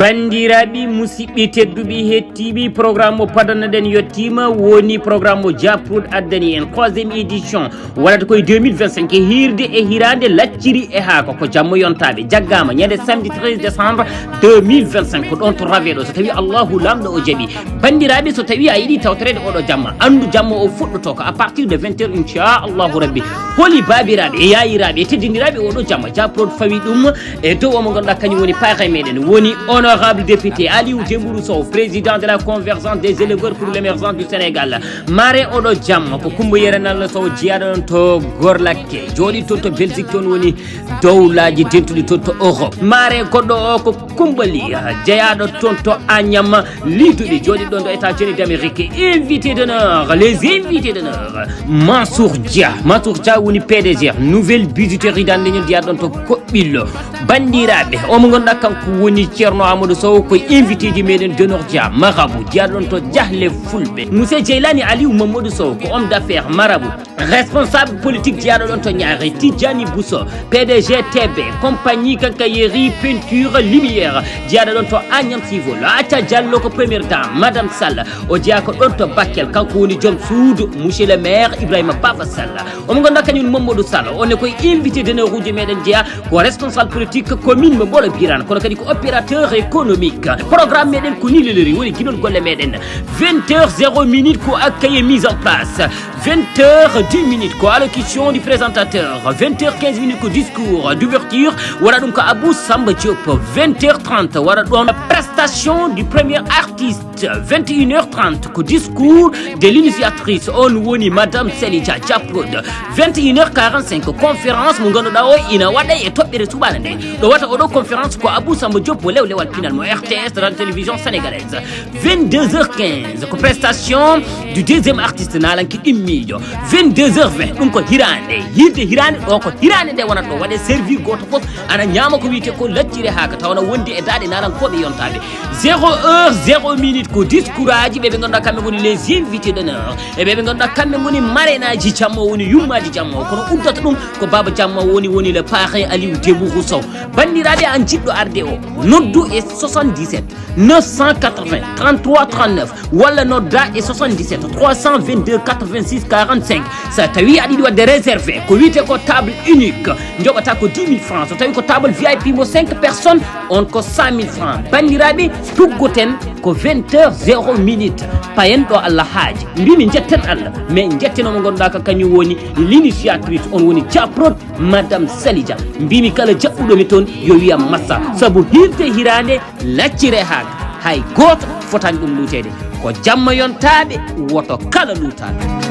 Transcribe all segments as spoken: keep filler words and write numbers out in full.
Banndiraaɓe, musidɓe tedduɓe, hettiiɓe, programme mo padannoɗen yettiima, woni programme mo Japrod addani en, troisième édition, waɗata koye deux mille vingt-cinq, e hiirde e hiraande lacciri e haako, ko jamma yontaaɓe, jaggaama ñande samedi treize décembre deux mille vingt-cinq, ko ɗoon to Raveɗo, so tawii Allahu Laamɗo o jaɓii. Banndiraaɓe, so tawii a yiɗi tawtoreede oɗo jamma, anndu jamma o fuɗɗotoo ko à partir de vingt heures, inchallahu rabbi. Holi baabiraaɓe e yaayiraaɓe e teddindiraaɓe oɗo jamma, Japrod fawi ɗum e dow o mo ngannduɗaa kañum woni parrain meɗen, woni honorable député Aliou Dembourou Sow, président de la convergence des éleveurs pour l'émergence du Sénégal. Mare oɗo jamma ko Coumba Yero Nallo Sow, jeyaaɗo ɗoon to Gorlakke, jooɗiiɗo toon to Belgique, toon woni dowlaaji dentuɗi toon to Europe. Mare goɗɗo o ko Coumba Ly, jeyaaɗo toon to Agnam, Liduɗi jooɗiiɗo ɗoon ɗo États-Unis d'Amérique, invité d'honneur, les invités d'honneur, Mansour Dia. Mansour Dia woni P D G Nouvelle Bijouterie Dande Ñon, jeyaaɗo ɗoon to Koɓɓillo. Banndiraaɓe, o mo ngannduɗaa kanko woni Ceerno Amadou Sow, ko invité ji meɗen d'honneur Dia, marabout, jeyaaɗo ɗoon to Jahle Fulɓe. Monsieur Jeylani Aliou Mamadou Sow, ko homme d'affaires, marabout. Responsable politique jeyaaɗo ɗoon to Ñaare, Tidjani Bousso, P D G T B, compagnie quincaillerie, peinture, lumière, jeyaaɗo ɗoon to Agnam Civil. Aca Diallo ko première dame, Madame Sall, o jeyaa ko ɗoon to Bakel, kanko woni joom suudu, monsieur le maire Ibrahima Baba Sall. Omo ngannduɗaa kañum Mamadou Sall, on ne koye invité d'honneur uji meɗen jeyaa, ko responsable politique commune mo Mbolo Birane, kono kadi ko opérateur économique. Programme meɗen ko ni lelori, woni ginol golle meɗen. Vingt heures zéro minute ko accueil et mise en place. Vingt heures dix minutes ko allocution du présentateur. Vingt heures quinze minutes ko discours d'ouverture. Waɗa ɗum ko Abou Samba Diop. Vingt heures trente waɗa ɗoon prestation du premier artiste. Vingt et une heures trente ko discours de l'initiatrice. On woni Madame Selija Diaprod. Vingt et une heures quarante-cinq ko conférence mo ngannduɗaa o ina waɗa e toɓɓere suɓaana nde. Ɗo waɗata oɗo conférence ko Abou Samba Diop mo lew lewal pinal mo R T S, Radio Télévision Sénégalaise. Vingt-deux heures quinze ko prestation du deuxième artiste naalanke ɗimmiijo. Vingt-deux heures vingt ɗum ko hiraande, hirde hiraande ɗo ko hiraande nde wonata ɗo waɗe servi gooto fof ana ñaama ko wiyetee ko lacciri haaka taw na wondi e daaɗe naalankooɓe yontaaɓe. Zéro heure zéro minute ko discours aji ɓe ɓe ngannduɗaa kamɓe ngoni les invités d'honneur e ɓe ɓe ngannduɗaa kamɓe ngoni marraine aji jamma o woni yummaaji jamma o kono uddata ɗum ko baaba jamma o woni woni le parrain Aliou Dembourou Sow. Banndiraaɓe an jiɗɗo arde o noddu e soixante-dix-sept neuf cent quatre-vingts trente-trois trente-neuf walla nodda e soixante-dix-sept trois cent vingt-deux quatre-vingt-six quarante-cinq. So tawii aɗa yiɗi waɗde réservé ko wiyetee ko table unique, njoɓata ko dix mille francs. So tawii ko table V I P mo cinq personnes, on ko cent mille francs. Banndiraaɓe, tuggoten ko vingt heures zéro minute. Payen ɗo Allah haaji. Mbimi njetten Allah, mais njetten o mo ngannduɗaa ka kañum woni l'initiatrice, on woni Japrod, Madame Salija. Mbimi kala jaɓɓuɗo mi toon yo wiyam massa. Sabu hirde hiraande laccire haak, hay gooto fotaani ɗum luuteede. Ko jamma yontaaɓe, woto kala luutaaɓe.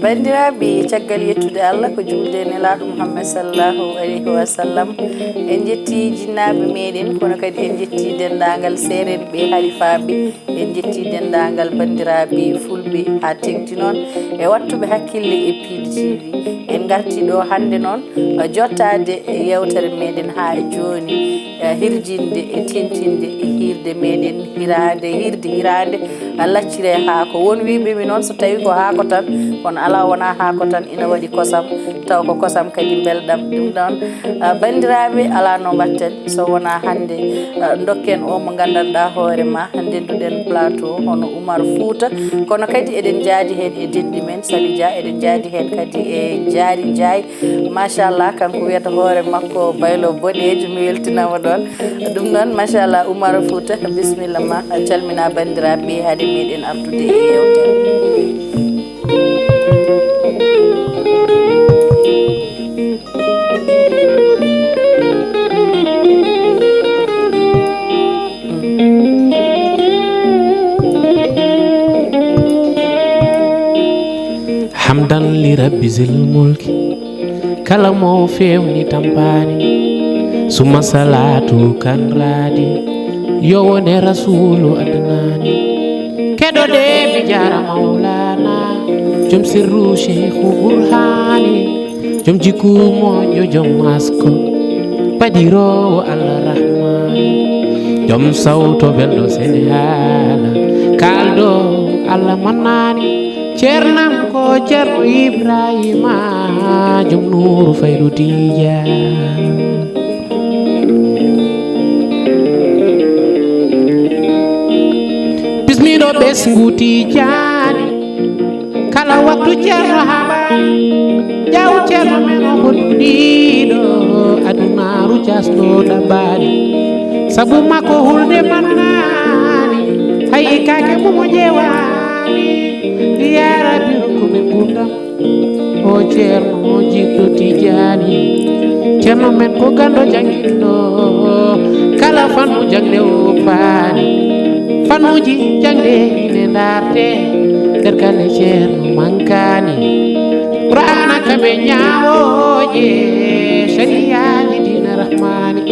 Banndiraaɓe, caggal yettude Allah, ko juulde e Nelaaɗo Muhammad sallallahu alayhi wa sallam, en njetti jinnaaɓe meɗen, kono kadi en njetti denndaangal seerenɓe halifaaɓe, en njetti denndaangal banndiraaɓe fulɓe haa teŋti noon e wattuɓe hakkille e Piidi T V. En ngarti ɗo hannde noon, eh, jottaade e yeewtere meɗen haa e jooni, eh, hirjinde e tintinde e hiirde meɗen hiraande, hirde hiraande, eh, laccire haako. Won wiiɓe mi noon so tawii ko haako tan, kono alaa wonaa haako tan, ina waɗi kosam, taw ko kosam kadi mbelɗam. Ɗum ɗoon, eh, banndiraaɓe, alaa no mbaɗten so wonaa hannde, eh, ndokken o mo nganndanɗaa hoore ma, ndenduɗen plateau hono Oumar Fouta. Kono kadi eɗen njaadi heen e denɗi men, Sali Dia, eɗen njaadi heen kadi e Jaari Njaay. Machallah, kanko wiyata hoore makko Baylo Boɗeejo, mi weltinama ɗoon. Ɗum noon, machallah, Oumar Fouta, bisimilla ma, calmina banndiraaɓe, hade meɗen artude e yeewtere. Hamdan li rabbi zil mulki, kala mo fewni tampani, summa salatu kan radi, yo wone rasulu adnani. Keɗoɗe mi jara maulana, jom sirru sheikhu burhani, jom jikku moƴƴo, jom masko, baɗiroowo Allah rahmani, jom sawto belɗo sene haala, kalɗo Allah mannani, ceernam ko ceerno Ibrahima, jom nuuru faydu tija. Ɓesngu Tijaani, kala waktu Ceerno haɓaani, jaw Ceerno men o ko duɗiiɗo, adunaaru casɗo ɗaɓɓaani. Sabu makko hulde mannaani, hay kaake mum o ƴeewaani. Yaa Rabbi, rokku men nguurndam. O Ceerno jiɗɗo Tijaani, Ceerno men ko ganndo jannginɗo, kala fannu jaŋde o paani. Fannuuji jaŋde ine ndaarte, nder galle Ceerno mankaani. Qur'aana kam e ñaawooje, sariyaaji diina Rahmaani.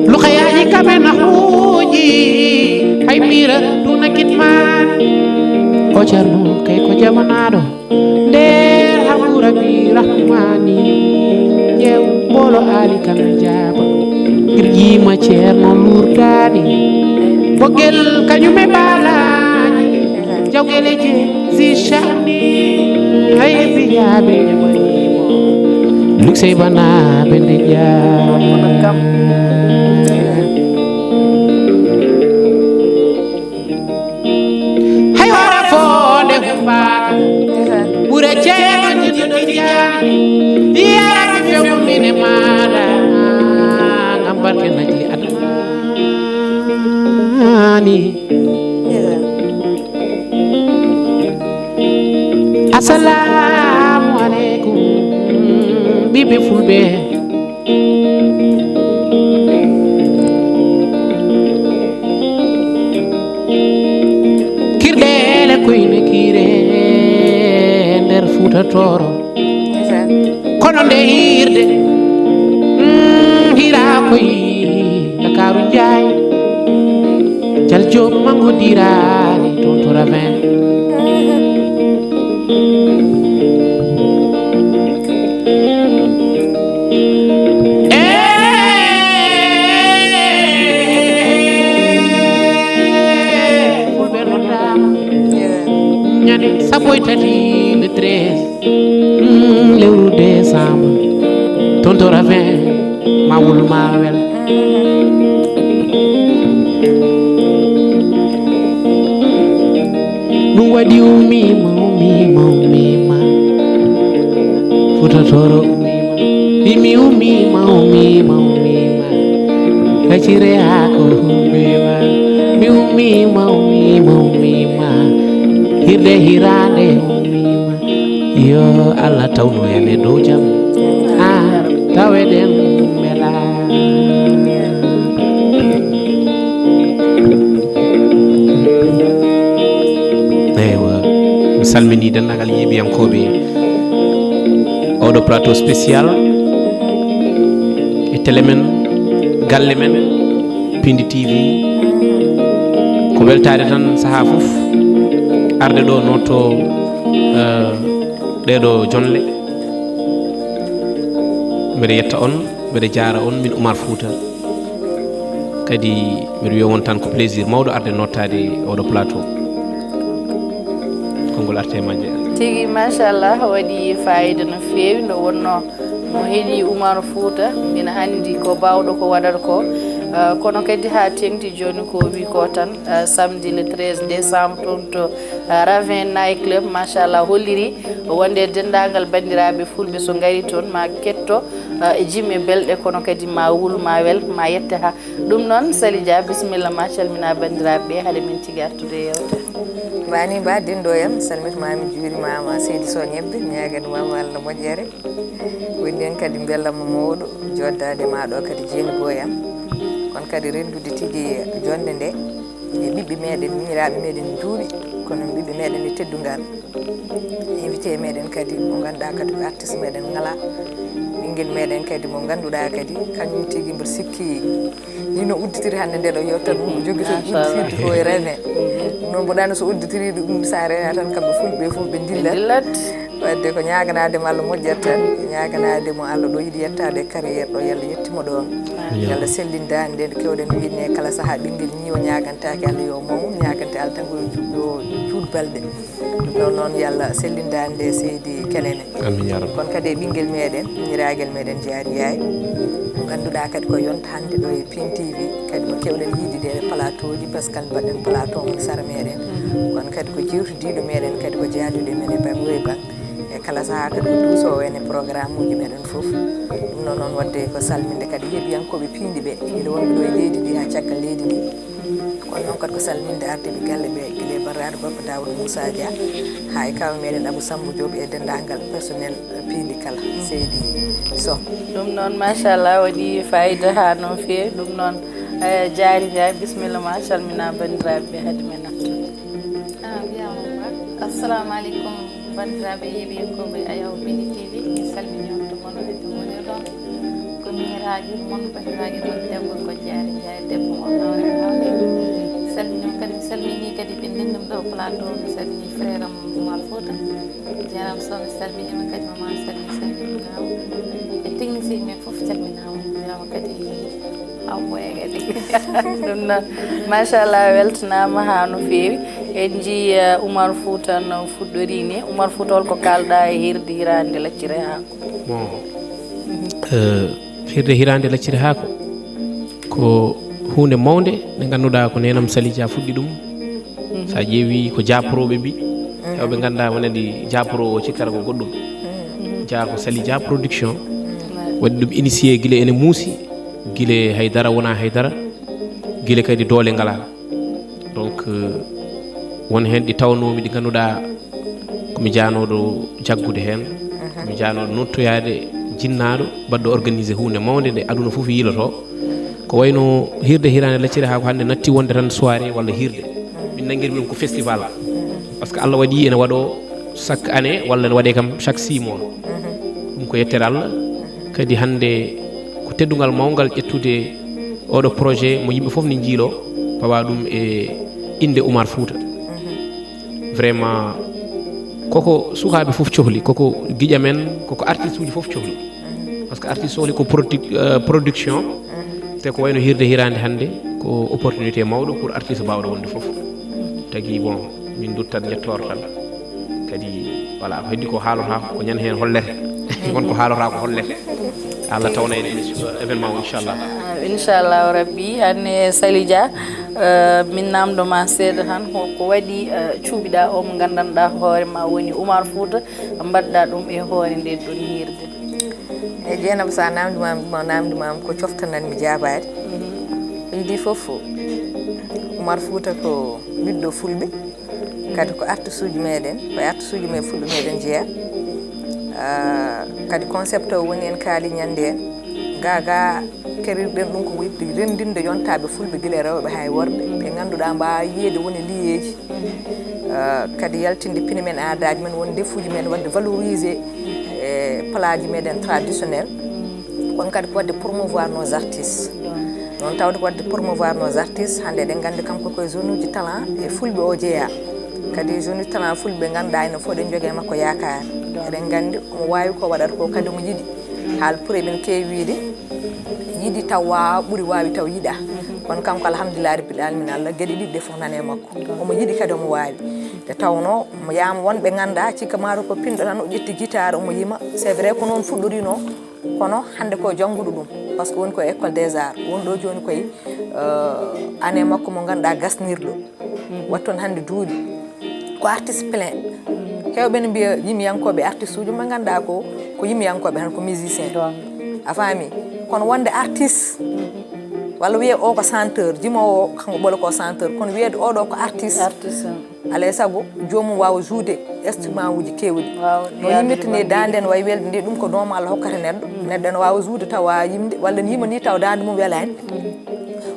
Lukayaaji kam e nahuuji, hay miira duna kitmaani. O Ceerno kay ko jamanaaɗo, nder harkura bi Rahmaani. Ƴeew mboolo aali kam jaaba, kirjiima Ceerno lurdaani. Boggel kañum e baalaaji, jawgeleeji zi sha'ni. Hay biyaaɓe luksey banaaɓe nde jaa. Hay wara foonde humbaaka, ɓura Ceerno jiɗɗo Tijaani. Yaa Rabbi, fewnu min e maaɗa, ngam barke najli adnaani. Assalaamu aleykum, ɓiɓɓe fulɓe. Kirɗeele koyne kiire nder Fuuta Tooro. Kono nde hiirde, mm, hiiraa koy Ndakaaru Njaay. Jal Joob Mango Diraani toon to Ravin. Fulɓe noddaama ñande sappo e tati, le treize, mm, lewru décembre, toon to Ravin, ma wul ma wel. Ɗum waɗi ummiima, ummiima, ummiima. Fuuta Tooro ummiima. Mbi mi ummiima, ummiima, ummiima. Gacire haa ko ummiima. Mi ummiima, ummiima, ummiima. Hirde hiraande ummiima. Yo Allah tawnu en e dow jam. Ah, taweɗen mbela. Eywa, mi salmini denndaangal yeeɓiyankooɓe oɗo plateau spécial e télé men, galle men, Pindi T V. Ko weltaade tan sahaa fof arde ɗo noddo, eh, ɗeɗo jonle. Mbeɗa yetta on, mbeɗa jaara on, min Oumar Fouta. Kadi mbeɗa wiya on tan ko plaisir mawɗo arde nottaade oɗo plateau. Konngol arte e majje. Tigi, machallah, waɗi fayida no feewi. Nde wonno mo heɗi Oumar Fouta, ina anndi ko baawɗo ko waɗata ko. Ah, kono kadi haa teeŋti jooni ko wi ko tan, ah, samedi le treize décembre toon to, ah, Ravin Night Club, machallah, holliri wonde denndaangal banndiraaɓe fulɓe so ngari toon ma ketto, ah, e jimme belɗe, kono kadi ma wul ma wel, ma yette haa. Ɗum noon, Sali Dia, bisimilla ma, calmina banndiraaɓe ɓe, haade min tigi artude e yewtere. Bani Ba, denɗo yam, salmitma, mi juurima ma, seydi Sow Ñebbe, mi ñaaganima ma Allah moƴƴere. Woni heen kadi mbellamma mawɗo, joddaade ma ɗo kadi jeeni boyam. Kono kadi renndude tigi jonde nde, e ɓiɓɓe meɗen, miñiraaɓe meɗen njuuɓi, kono ɓiɓɓe meɗen e teddungal. Invité meɗen kadi mo ngannduɗaa kadi ko artiste meɗen ngala. Ɓinngel meɗen kadi mo ngannduɗaa kadi kañum tigi mboɗo sikki ni no udditiri hannde nde ɗo yewtere mum, o jogii to udditiri ko e Ravin. Ɗum noon mboɗo anndi so udditiri ɗum sa Ravin tan kamɓe fulɓe fof ɓe dillat. Ɓe dillat. Wadde ko ñaaganaade mo Allah moƴƴat tan, ñaaganaade mo Allah ɗo yiɗi yettaade e carrière ɗo, yo Allah yettu mo ɗoon. Yo Allah sellin daande nde, kewɗen wiide ne kala sahaa ɓinngel ñiiwa ñaagantaake Allah yo mawnu, ñaagante Allah tan ko yo juut balɗe. Ɗum ɗoon noon yo Allah sellin daande nde seydi Kenene. Amin ya rabbi. Kono kadi e ɓinngel meeɗen, ñiraagel meeɗen Jaari Njaay, mo ngannduɗaa kadi ko yonta hannde ɗo e Pin T V, kadi mo kewɗen yiide e plateau ji, par ce que kala mbaɗɗen plateau mum sara meeɗen. Kono kadi ko jeewtidiiɗo meeɗen, kadi ko jaaduɗo e men e baŋ e baŋ. E kala sahaa kadi ko duusoowo en e programme uji meeɗen fof. Ɗum ɗoon noon wadde ko salminde kadi yeeɓiyankooɓe piindi ɓe, gila wonɓe ɗo e leydi ndi haa caggal leydi ndi. Kono noon kadi ko salminde ardiiɓe galle ɓe, gila e barraaɗo gorko Daawuda Muusa Dia, haa e kaaw meeɗen Abou Samba Diop e denndaangal personnel piindi kala, seydi Soh. Ɗum noon machallah waɗi fayida haa no feewi. Ɗum noon, eh, Jaari Njaay, bisimilla ma, calmina banndiraaɓe ɓe hade men nattude. Ah, wiyaama ba. Assalamu aleykum, banndiraaɓe yeeɓiyankooɓe Ayaw Pin T V. Mi salmini on to mon e to woni ɗon. Ko miñiraajo mon, banndiraajo mon debbo ko Jaari Njaay, debbo mo nawre nawre. Salmini on kadi, mi salmini kadi ɓe ndendum ɗo plateau, mi salmini frère am Oumar Fouta. Jaram Soh, mi salmini ma kadi, mama salmini, salmini ma. E technicien men fof calminaama, wiyaama kadi aw moye kadi. Ɗum noon, machallah, weltanaama haa no feewi. En njii, eh, Oumar Fouta no fuɗɗori ni. Oumar Fouta, hol ko kaalɗaa e hirde hiraande lacciri haako? Bon, eh, hirde hiraande lacciri haako ko huunde mawnde nde ngannduɗaa ko neenam Sali Dia fuɗɗi ɗum. So a ƴeewi ko Dia Pro ɓe mbi, hewɓe nganndaa wonande Dia Pro o cikkata ko goɗɗum. Dia ko Sali Dia production. Waɗi ɗum initié gila ene muusi, gila hay dara wona hay dara, gila kadi doole ngalaa. Donc, euh, won heen ɗi tawnoomi ɗi ngannduɗaa ko mi jaanooɗo jaggude heen, ko mi jaanooɗo nottoyaade jinnaaɗo baɗɗo organisé huunde mawnde nde aduna fof yiilotoo. Ko wayno hirde hiraande lacciri haako hannde natti wonde tan soirée walla hirde. Min nanngirmi ɗum ko festival. Parce que Allah waɗi ene waɗoo chaque année walla ene waɗee kam chaque six mois. Ɗum ko yettere Allah. Kadi hannde ko teddungal mawngal ƴettude oɗo projet mo yimɓe fof ne njiiloo, pawa ɗum e innde Oumar Fouta. Vraiment, koko sukaaɓe fof cohli, koko giƴa men, koko artiste uji fof cohli. Parce que artiste sohli ko produ-, euh, production. Te ko wayno hirde hiraande hannde ko opportunité mawɗo pour artiste baawɗo wonde fof. Tagi, bon, min nduttat njettoor tan. Kadi, voilà, ko heddi ko haalota ko ñande heen hollete. Won ko haalota ko hollete. Allah tawna en émission, événement o, inchallah. Ah, inchallahu rabbi, hannde Sali Dia, eh, min naamndo ma seeɗa tan, ko, ko waɗi, eh, cuuɓiɗaa o mo nganndanɗaa hoore ma woni Oumar Fouta, mbaɗɗaa ɗum e hoore nde ɗon hirde? E Jeynaba, so a naamndi ma, ma naamndi ma ko coftanan mi jaabaade. Idii fof, Oumar Fouta ko ɓiɗɗo fulɓe. Kadi ko artiste uji meeɗen, ko e artiste uji men fulɓe meeɗen jeyaa. Ah, kadi concept o woni en kaali ñande en. Gaagaa kerirɗen ɗum ko woni renndinde yontaaɓe fulɓe gila e rewɓe haa e worɓe. Ɓe ngannduɗaa mbaawa yiyeede woni liyeeji. Ah, kadi yaltinde pine men, aadaaji men, won ndefuuji men, waɗde valoriser e palaaji meeɗen traditionnel. Kono kadi ko waɗde promouvoir nos artistes. Noon tawde ko waɗde promouvoir nos artistes, hannde eɗen nganndi kam ko koye zone uji talent e fulɓe o jeyaa. Kadi zone uji talent fulɓe ɓe ngannduɗaa enen fof eɗen njogii e makko yaakaare. Eɗen nganndi omo waawi ko waɗata ko, kadi omo yiɗi. Haal pour eɗen keewi wiide, yiɗi taw waawaa ɓuri waawi taw yiɗaa. Kono kanko alhamdulillah rabbil alamin, Allah geɗe ɗiɗi ɗe fof nana e makko. Omo yiɗi kadi omo waawi. Nde tawnoo mo yaama won ɓe nganndaa cikka maaro ko pinɗo tan o ƴetti guitare omo yima. C'est vrai ko noon fuɗɗorinoo. Kono hannde ko jannguɗo ɗum, par ce que woni ko école des arts, woni ɗo jooni koye, euh, année makko mo ngannduɗaa gasnirɗo. Waɗi toon hannde duuɓi. Ko artiste plein. Heewɓe ne mbiya yimiyankooɓe artiste uji mo ngannduɗaa ko, ko yimiyankooɓe tan, ko musicien. A faami? Kono wonde artiste, walla wiyee o ko chanteur, jimoowo o kanko ɓolo ko chanteur, kono wiyeede oɗo ko artiste. Artiste. Alaa e sago joomum waawa joude instrument uji keewɗi. No yimmirta ni daande ne wayi welde nde, ɗum ko normal hokkata neɗɗo. Neɗɗo ene waawa joude tawa yimde, walla ne yima ni tawa daande mum welaani.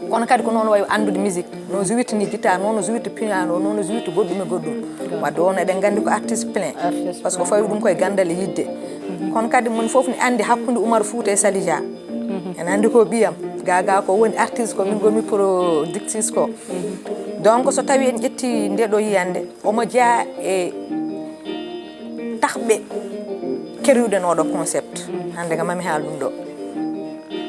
Kono kadi ko noon wayi anndude musique. No jouirta ni guitare, noon no jouirta piano, noon no jouirta goɗɗum e goɗɗum. Wadde on eɗen nganndi ko artiste plein. Par ce que fawi ɗum koye ganndal e yiɗde. Kono kadi mon fof ne anndi hakkunde Oumar Fouta e Sali Dia. Ene anndi ko ɓiyam. Gaagaa ko woni artiste ko min ngonmi productrice ko. Donc so tawi en ƴetti nde ɗo yiyannde, omo jeyaa e Ɓe keruyɗen oɗo concept. Hannde kam mami haal ɗum ɗo.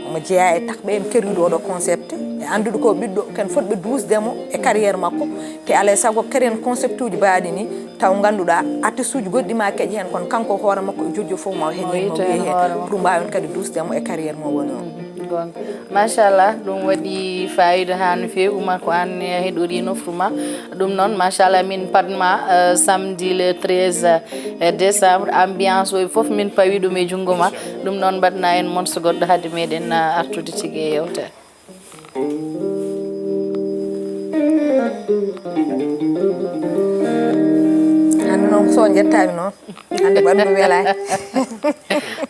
Omo jeyaa e takɓe en keruyɗo oɗo concept. E annduɗo ko ɓiɗɗo, ken fotɓe duusde mo e carrière makko. Te alay sago keryen concept uji baaɗi ni, taw ngannduɗaa artiste uji goɗɗi ma keƴi heen, kono kanko hoore makko e jojjo fof ma o heƴi heen, mo wiye heen, pour mbaawen kadi duusde mo e carrière mo woni o. Gonga. Machallah, ɗum waɗi fayida haa no feewi. Oumar, ko aan heɗori nofru ma. Ɗum noon, machallah, min paɗma, euh, samedi le treize décembre, ambiance o e fof min pawi ɗum e junngo ma. Ɗum noon, mbaɗna en mons goɗɗo hade meɗen, euh, artude tigi e yewtere. Hannde noon so njettaami noon. Hannde ɓanndu welaani.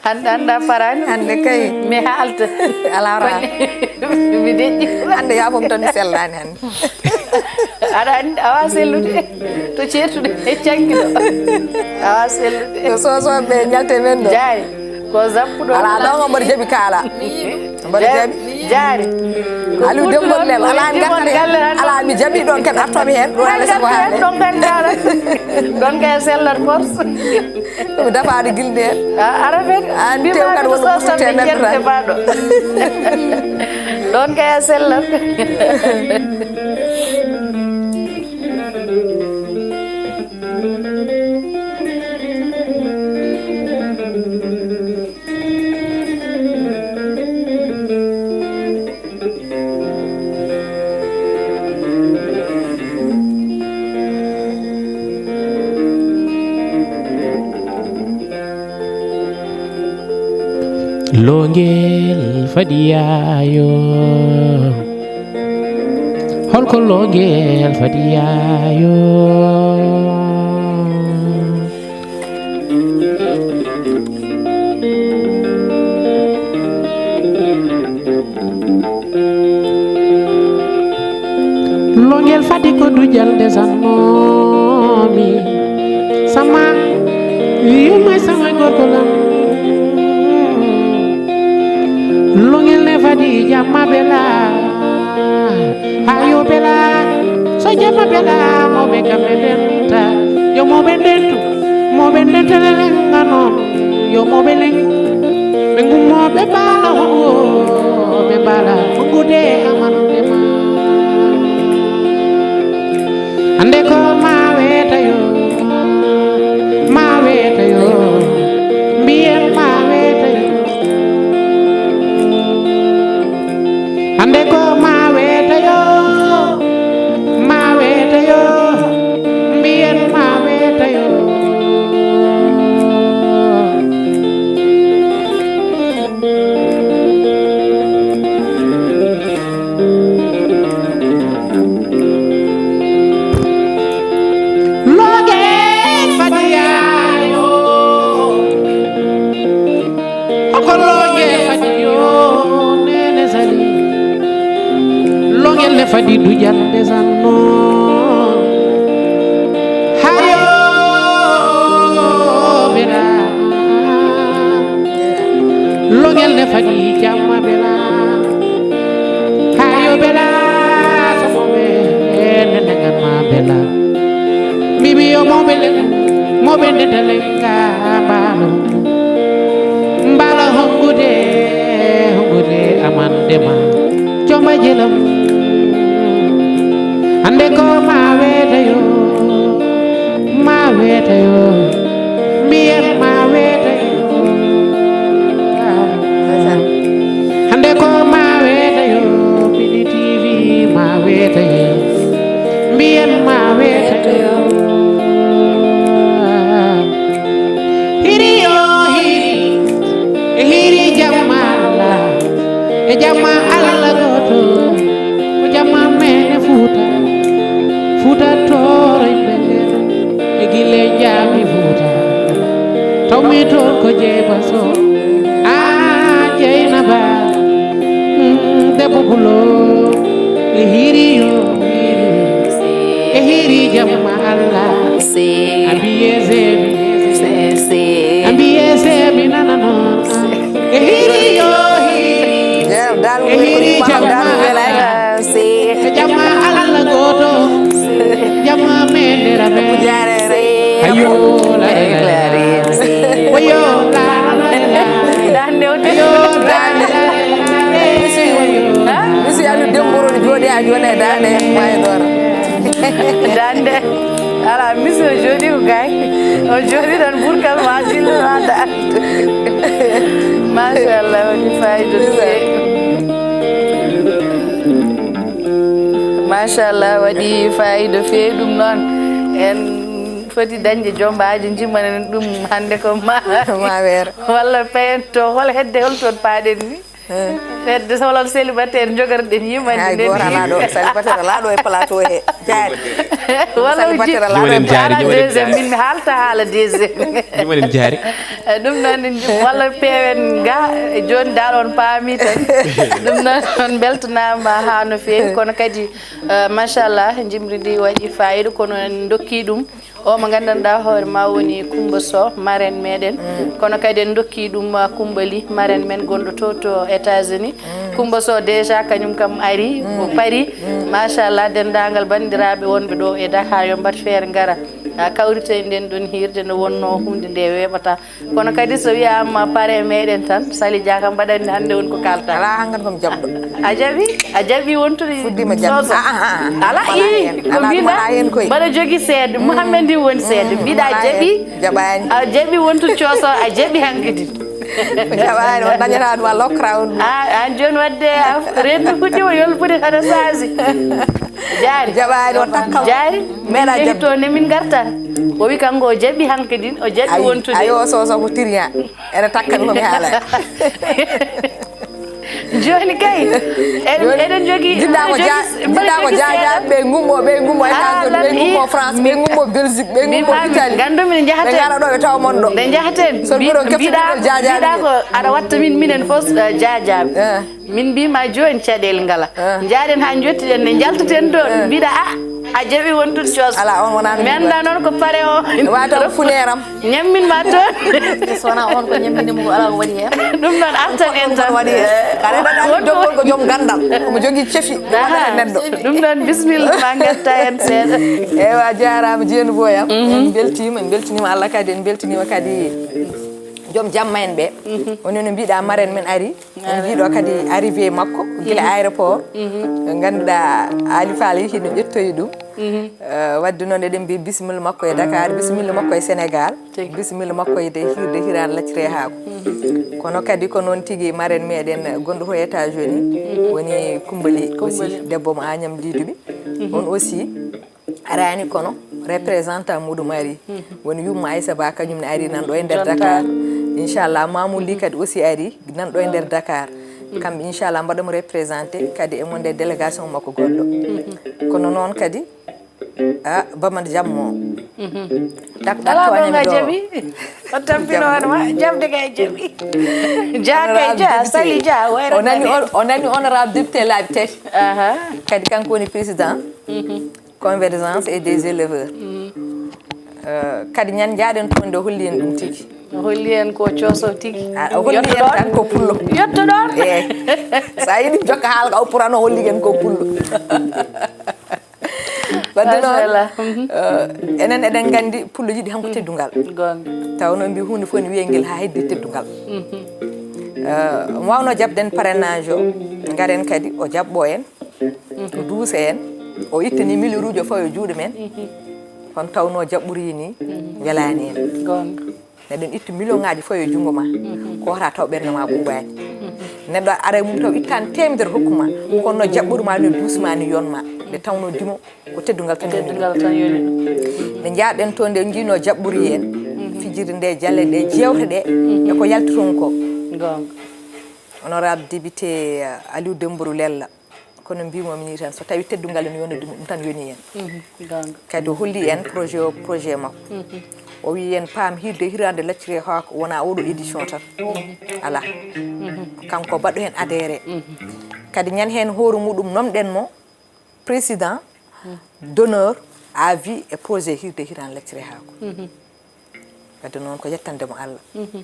Hannde, hannde a faraani. Hannde kay. Mi haalta. Alaa raa. Mi deƴƴi. Hannde yaafom tan mi sellaani hannde. Aɗa anndi, awa sellude. To ceertude e canngi ɗo. Awa sellude. Ko soosooɓe njalte men ɗo. Jaay. Ko zappuɗo. Alaa ɗo ngo mboɗo jaɓi kaala. Mboɗo jaɓi. Jaari. Aliou Demba Lel, alaa ngakare. Alaa, mi jaɓi ɗon ken artomi heen. Ɗon alaa sago haalde. Ɗon kan kaala. Ɗon kay sellat force. Ɗum dafaade gilde heen. A, ara fen. An tew kadi wonno ɓurtute neɗɗo tan. Ɗon kay a sellat. Longel fadi yaayo. Holko longel fadi yaayo? Longel fadi ko dujal nde sannomi. Sama, yumma sama gorko lam. Longel ne fadi jamma bela. Hayo bela. So jamma bela, mawɓe kamɓe ndenta. Yo mawɓe ndentu. Mawɓe ndenta lelengano. Yo mawɓe leng. Ɓe ngummo ɓe bala hongo. Ɓe bala hongude amande ma. Ande ko ma weta yo. Ma weta yo. Mbiyen ma weta yo. Hande ko ma weta yo, ma weta yo, mbiyen ma weta yo. Longel fadi yaayo. Hoko longel fadi yo, nene sali. Longel ne fadi dujal nde sanno. Hayo bela. Longel ne fadi jamma bela. Hayo bela, somo be, nene nganma bela. Mbiɓe yo mawɓe len, mawɓe ndenta len ka mbaalo. Mbaalo hongude, hongude amande ma. Jomba jelam. Hande ko ma weta yo, ma weta yo. Mbiyen ma weta yo. Hande ko ma weta yo, Pini T V ma weta yo. Mbiyen ma weta yo. Hiri yo hiri, e hiri jamma Allah, e jamma Allah goto, ko jamma men e Fuuta, Fuuta Tooro yimɓe. E gile jaami Fuuta, tawmi toon ko Jeeba Sow. Aa, Jeynaba, mm, debbo Pulo, e hiri yo hiri. E hiri jamma Allah. A mbiye seemi. A mbiye seemi nana noon. E hiri yo hiri. E hiri jamma Allah. E jamma Allah gooto. Jamma men ndera men. Ayo, la, la, la, la. Machallah, waɗi fayida no feewi. Machallah, waɗi fayida feewi. Ɗum noon, en foti dañde jombaaji, jimmanen ɗum hannde ko ma. Ma weer. Walla payen to, hol hedde, hol toon paaɗen ni? Hedde, so wonaa célibataire, jogarɗen yimande. Hay nden gooto alaa ɗo, célibataire alaa ɗo e plateau he. Jaari. Walla célibataire alaa ɗo e plateau. Jimmanen jaari, ala jimmanen deuxième, jaari. Min mi haalta haala deuxième. Jimmanen jaari. Eh, ɗum noon, en jim-, walla peewen ga, e jooni dal on paami tan. Ɗum noon, on mbeltanaama haa no feewi, kono kadi, eh, machallah, jimri ndi waɗi fayida, kono en ndokki ɗum. O mo nganndanɗaa hoore ma woni Coumba Sow, marraine meɗen. Kono kadi en ndokki ɗum, uh, Coumba Ly, marraine men gonɗo to, to États-Unis. Coumba Sow déjà kañum kam ari, o pari. Machallah, denndaangal banndiraaɓe wonɓe ɗo e Dakar yo mbat feere ngara. Ah, kawriten ɗen ɗon hiirde nde wonno huunde nde weeɓata. Kono kadi so wiyaama pare meɗen tan, Sali Dia kam mbaɗanni hannde won ko kalta. Alaa hankan ko mi jaɓɗo. A jaɓi? A jaɓi wontude Fuɗɗiima jaɓde. Soso? Ah, ah, ah, ah. Alaa, ii, heen. Ko alaa, ɗum mbiɗa, alaa heen koy. Mbaɗa jogi seede. Muhammed ndi woni seede. Mbiɗa alaa jaɓi? Heen. Jaɓaani. A jaɓi wontude cooso, a jaɓi hankadi. Jaɓaani, on dañataa ɗum, a lokra on ɗum. Ah, aan jooni waɗde, a, rendu fuɗɗiima yolbude hano saasi. Jaari. Jaɓaani, o takkal. Jaari. Meɗa jaɓi. Min njehi to ne min ngarta. O wi kanko o jaɓi hankadi, o jaɓi wontude. Ayo, soso ko tiriya. Ene takka mi ko mi haalay. Jooni kay, eɗen, eɗen jogii, jiɗɗa ko eɗen jaa-, jogii, jiɗɗa ko jaaja, ɓe ngummo, ɓe ngummo États-Unis, ɓe ngummo France, ɓe ngummo Belgique, ɓe ngummo Italie. Nganndu min njahaten. Ɓe ngara ɗo, ɓe tawa mon ɗo. Nde njahaten. So mbiɗo kefti mbiɗa, jaaja mbiɗa ko aɗa watta min, minen fof, eh, jaajaaɓe. Eh. Min mbiima jooni caɗeele ngala. Eh. Njaaɗen haa njottiɗen nde njalteten ɗo. Eh. Mbiɗa, a, a jaɓi wontude cooso. Alaa, on wonaa mi anndaa noon ko pare o. Wata funeeram. Ñammin ma toon. So wonaa on ko ñammini mo, ko alaa ko waɗi heen. Ɗum noon artan en tan. Waɗi heen. Kala ɗaɗa doggol ko joom ganndal. Omo jogii cefi. Aha. Neɗɗo. Ɗum noon bisimilla ma ngarta heen seeɗa. Ewa, jaaraama Jeenu Boy am. En mbeltiima, en mbeltiniima Allah kadi, en mbeltiniima kadi joom jamma en ɓe. Woni no mbiɗa, marraine men ari. En njii ɗo kadi arrivé makko, gila aéroport. Ɓe ngannduɗaa Aali Faal hino ƴettoyi ɗum. Eh, wadde noon eɗen mbiya bisimilla makko e Dakar, bisimilla makko e Sénégal, tigi. Bisimilla makko e de hiirde hiraande lacciree haako. Kono kadi ko noon tigi marraine meɗen gonɗo ko États-Unis, woni Coumba Ly aussi, debbo mo Agnam Lidoumi. On aussi, araani kono représentant muɗum ari. Woni yumma Aissa Ba, kañum ne ari nan ɗo e nder Dakar. Inchallah, Mamoudou Ly kadi aussi ari nan ɗo e nder Dakar. Kamɓe inchallah mbaɗa mo représenté kadi e mon nder délégation makko goɗɗo. Kono noon kadi, a, Bamad Jammo. Tak, tak, alaa ɗo nga jaɓi. O tampino hono ma, jaɓde nga e jaɓi. Ja kay ja, Sali Ja, wayra o nani nani. On, o nani honorable député laabi tati. Aha. Kadi kanko woni président. Convergence et des éleveurs. Eh, kadi ñande njaaɗen toon nde o holli en ɗum tigi. O holli en ko cooso tigi. Ah, o holli en tan ko pullo. Yetto ɗoon. Eh. So a yiɗi jokka haala ka o purano holli en ko pullo. Wadde noon, machallah. Eh, enen eɗen nganndi pullo yiɗi hanko teddungal. Goonga. Taw noon mbi huunde fof ne wiyee ngel haa heddi teddungal. Eh, mo waawno jaɓden parrainage o, ngaren kadi o jaɓɓo en. Duusa en, o ittani milliruuji o fawi e juuɗe men. Kono tawno jaɓɓori ni welaani en. Goonga. Neɗɗo itti million ŋaaji fawi e junngo ma. Ko wata taw ɓernde ma ɓuuɓaani. Neɗɗo ara e mum taw ittaani teemedere hokku ma. Kono no jaɓɓori ma ni duus ma ni yon ma. Nde tawno dimo ko teddungal tan yoni. Teddungal tan yoni. Nde njaaɗen toon nde njiino jaɓɓori en. Fijirde nde, jalle ɗe, jeewte ɗe. E ko yalti toon ko. Goonga. Honorable député, eh, Aliou Dembourou Lella. Kono mbimomi ni tan, so tawi teddungal ene yona ɗum, ɗum tan yoni en. Mhm, goonga. Kadi o holli en projet o, projet makko. Mhm. O wi en paam hirde hirande lacciri haako wona oɗo édition tan. Mhm. Ala. Mhm. Kanko baɗɗo hen adhéré. Mhm. Kadi ñan hen hoore muɗum nomɗen mo président d'honneur à vie e projet hirde hirande lacciri haako. Mhm. Wadde noon ko yettande mo Allah. Mhm.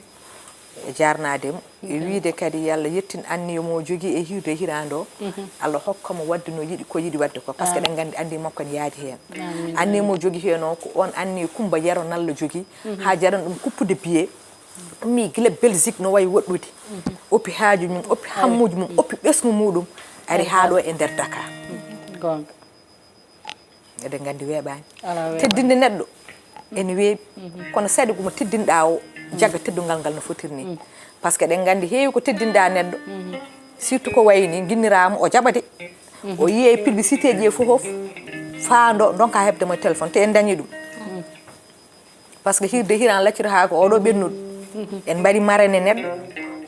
E jaarnaade mo, e wiide kadi yo Allah yettin anniya mo jogii e hirde hiraande o. Mhm. Allah hokka mo wadde no yiɗi, ko yiɗi wadde ko, parce que eɗen nganndi anniya makko ne yaadi heen. Amiin. Anniya mo jogii heen o ko oon anniya Kumba Yero Nalla jogii, mhm, haa jaran ɗum kuppude biye. Ummi gila Belgique no wayi woɗɗude. Mhm. Oppi haaju mum, oppi hammuuji mum, oppi ɓesngu muɗum, ari haa ɗo e nder Dakar. Mhm. Goonga. Eɗen nganndi weeɓaani. Alaa weeɓaani. Teddinde neɗɗo ene weeɓi. Mhm. Kono saɗi ko mo teddinɗaa o, jagga teddungal ngal no fotiri ni. Mhm. Parce que eɗen nganndi heewi ko teddinda neɗɗo, surtout ko wayi ni ginniraama o jaɓa de. O yiye e publicité ji e fof, faando ndonka heɓde mo e téléphone, te en dañi ɗum. Parce que hirde hiran lacciri haa ko oɗo ɓennuɗo. En mbaɗi marraine neɗɗo,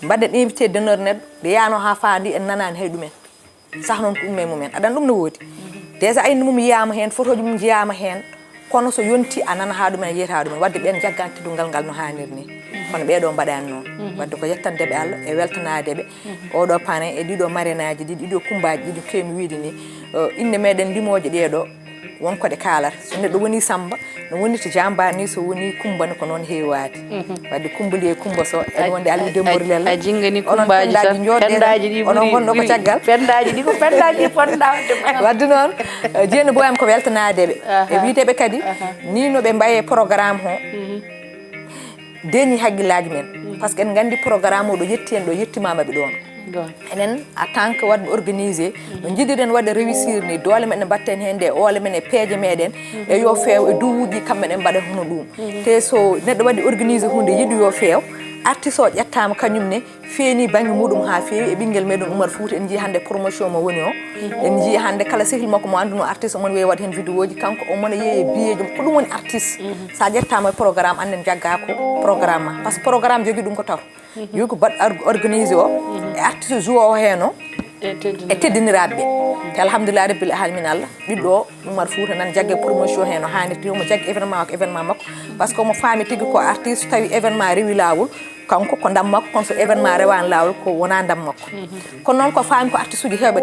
mbaɗen invité d'honneur neɗɗo, nde yaano haa faandi en nanaani hay ɗumen. Sah noon ko umme mumen. Aɗan ɗum no woodi. Déjà ayndi mum yiyaama heen, fotoji mum njiyaama heen. Kono so yonti a nana haa ɗumen, a yiyata ɗumen. Wadde ɓeen jaggaani teddungal ngal no haaniri ni. Kono ɓee ɗo mbaɗaani noon. Wadde ko yettande ɓe Allah e weltanaade ɓe. Oɗo parrain e ɗiɗo marrainaaji ɗiɗi, ɗiɗo kumbaaji ɗiɗi keewmi wiide ni. Eh, innde meɗen limooje ɗee ɗo, won ko ɗe kaalata. So neɗɗo woni Samba, no woni to Jamba ni, so woni Kumba ne ko noon heewaade. Wadde Kumbali e Kumba so, en wonde Aliou Dembourou Lella. A jingani onon kumbaaji pendaaji tan, njooɗee pendaaji ɗi onon ɓuri, ngonɗo ko ɓuri caggal. Pendaaji ɗi ko pendaaji ɗi fotndaade. Wadde noon, eh, Jeeni Boyam ko weltanaade ɓe. E wiide ɓe kadi, ni no ɓe mbaye programme o. Deeni hakkillaaji men. Parce que en nganndi programme o ɗo yetti en, ɗo yettimaama ɓe ɗoon. Enen, en tant que waɗɓe organisé, no njiɗiren waɗde réussir ni, doole men ne mbatten heen nde, oole men e peeje meɗen, e yo feew e duwuuji kamɓe ɗen mbaɗa hono ɗum. Te so neɗɗo waɗi organisé huunde, yiɗi yo feew, artiste o ƴettaama kañum ne, feeni bannge muɗum haa feewi e ɓinngel meɗen Oumar Fouta, en njii hannde promotion mo woni o. En njii hannde kala sehil makko mo annduno artiste, omon weewi waɗde heen vidéo ji, kanko omon yeeyi e biyeeji mum. Ko ɗum woni artiste. Sa ƴettaama e programme, annden jagga ko programme ma. Parce que programme jogi ɗum ko taw. Yo ko baɗ or-, organisé o, e artiste joue o heen o, e teddiniraaɓe ɓe. Te alhamdulillah rabbil alamin Allah, ɓiɗɗo o, Oumar Fouta nan jagge promotion heen no haanirta, omo jaggi événement makko, événement makko. Parce que omo faami tigi ko artiste, so tawi événement rewi laawol, kanko ko ndam makko, kono so événement rewaani laawol, ko wonaa ndam makko. Kono noon ko faami ko artiste uji heewɓe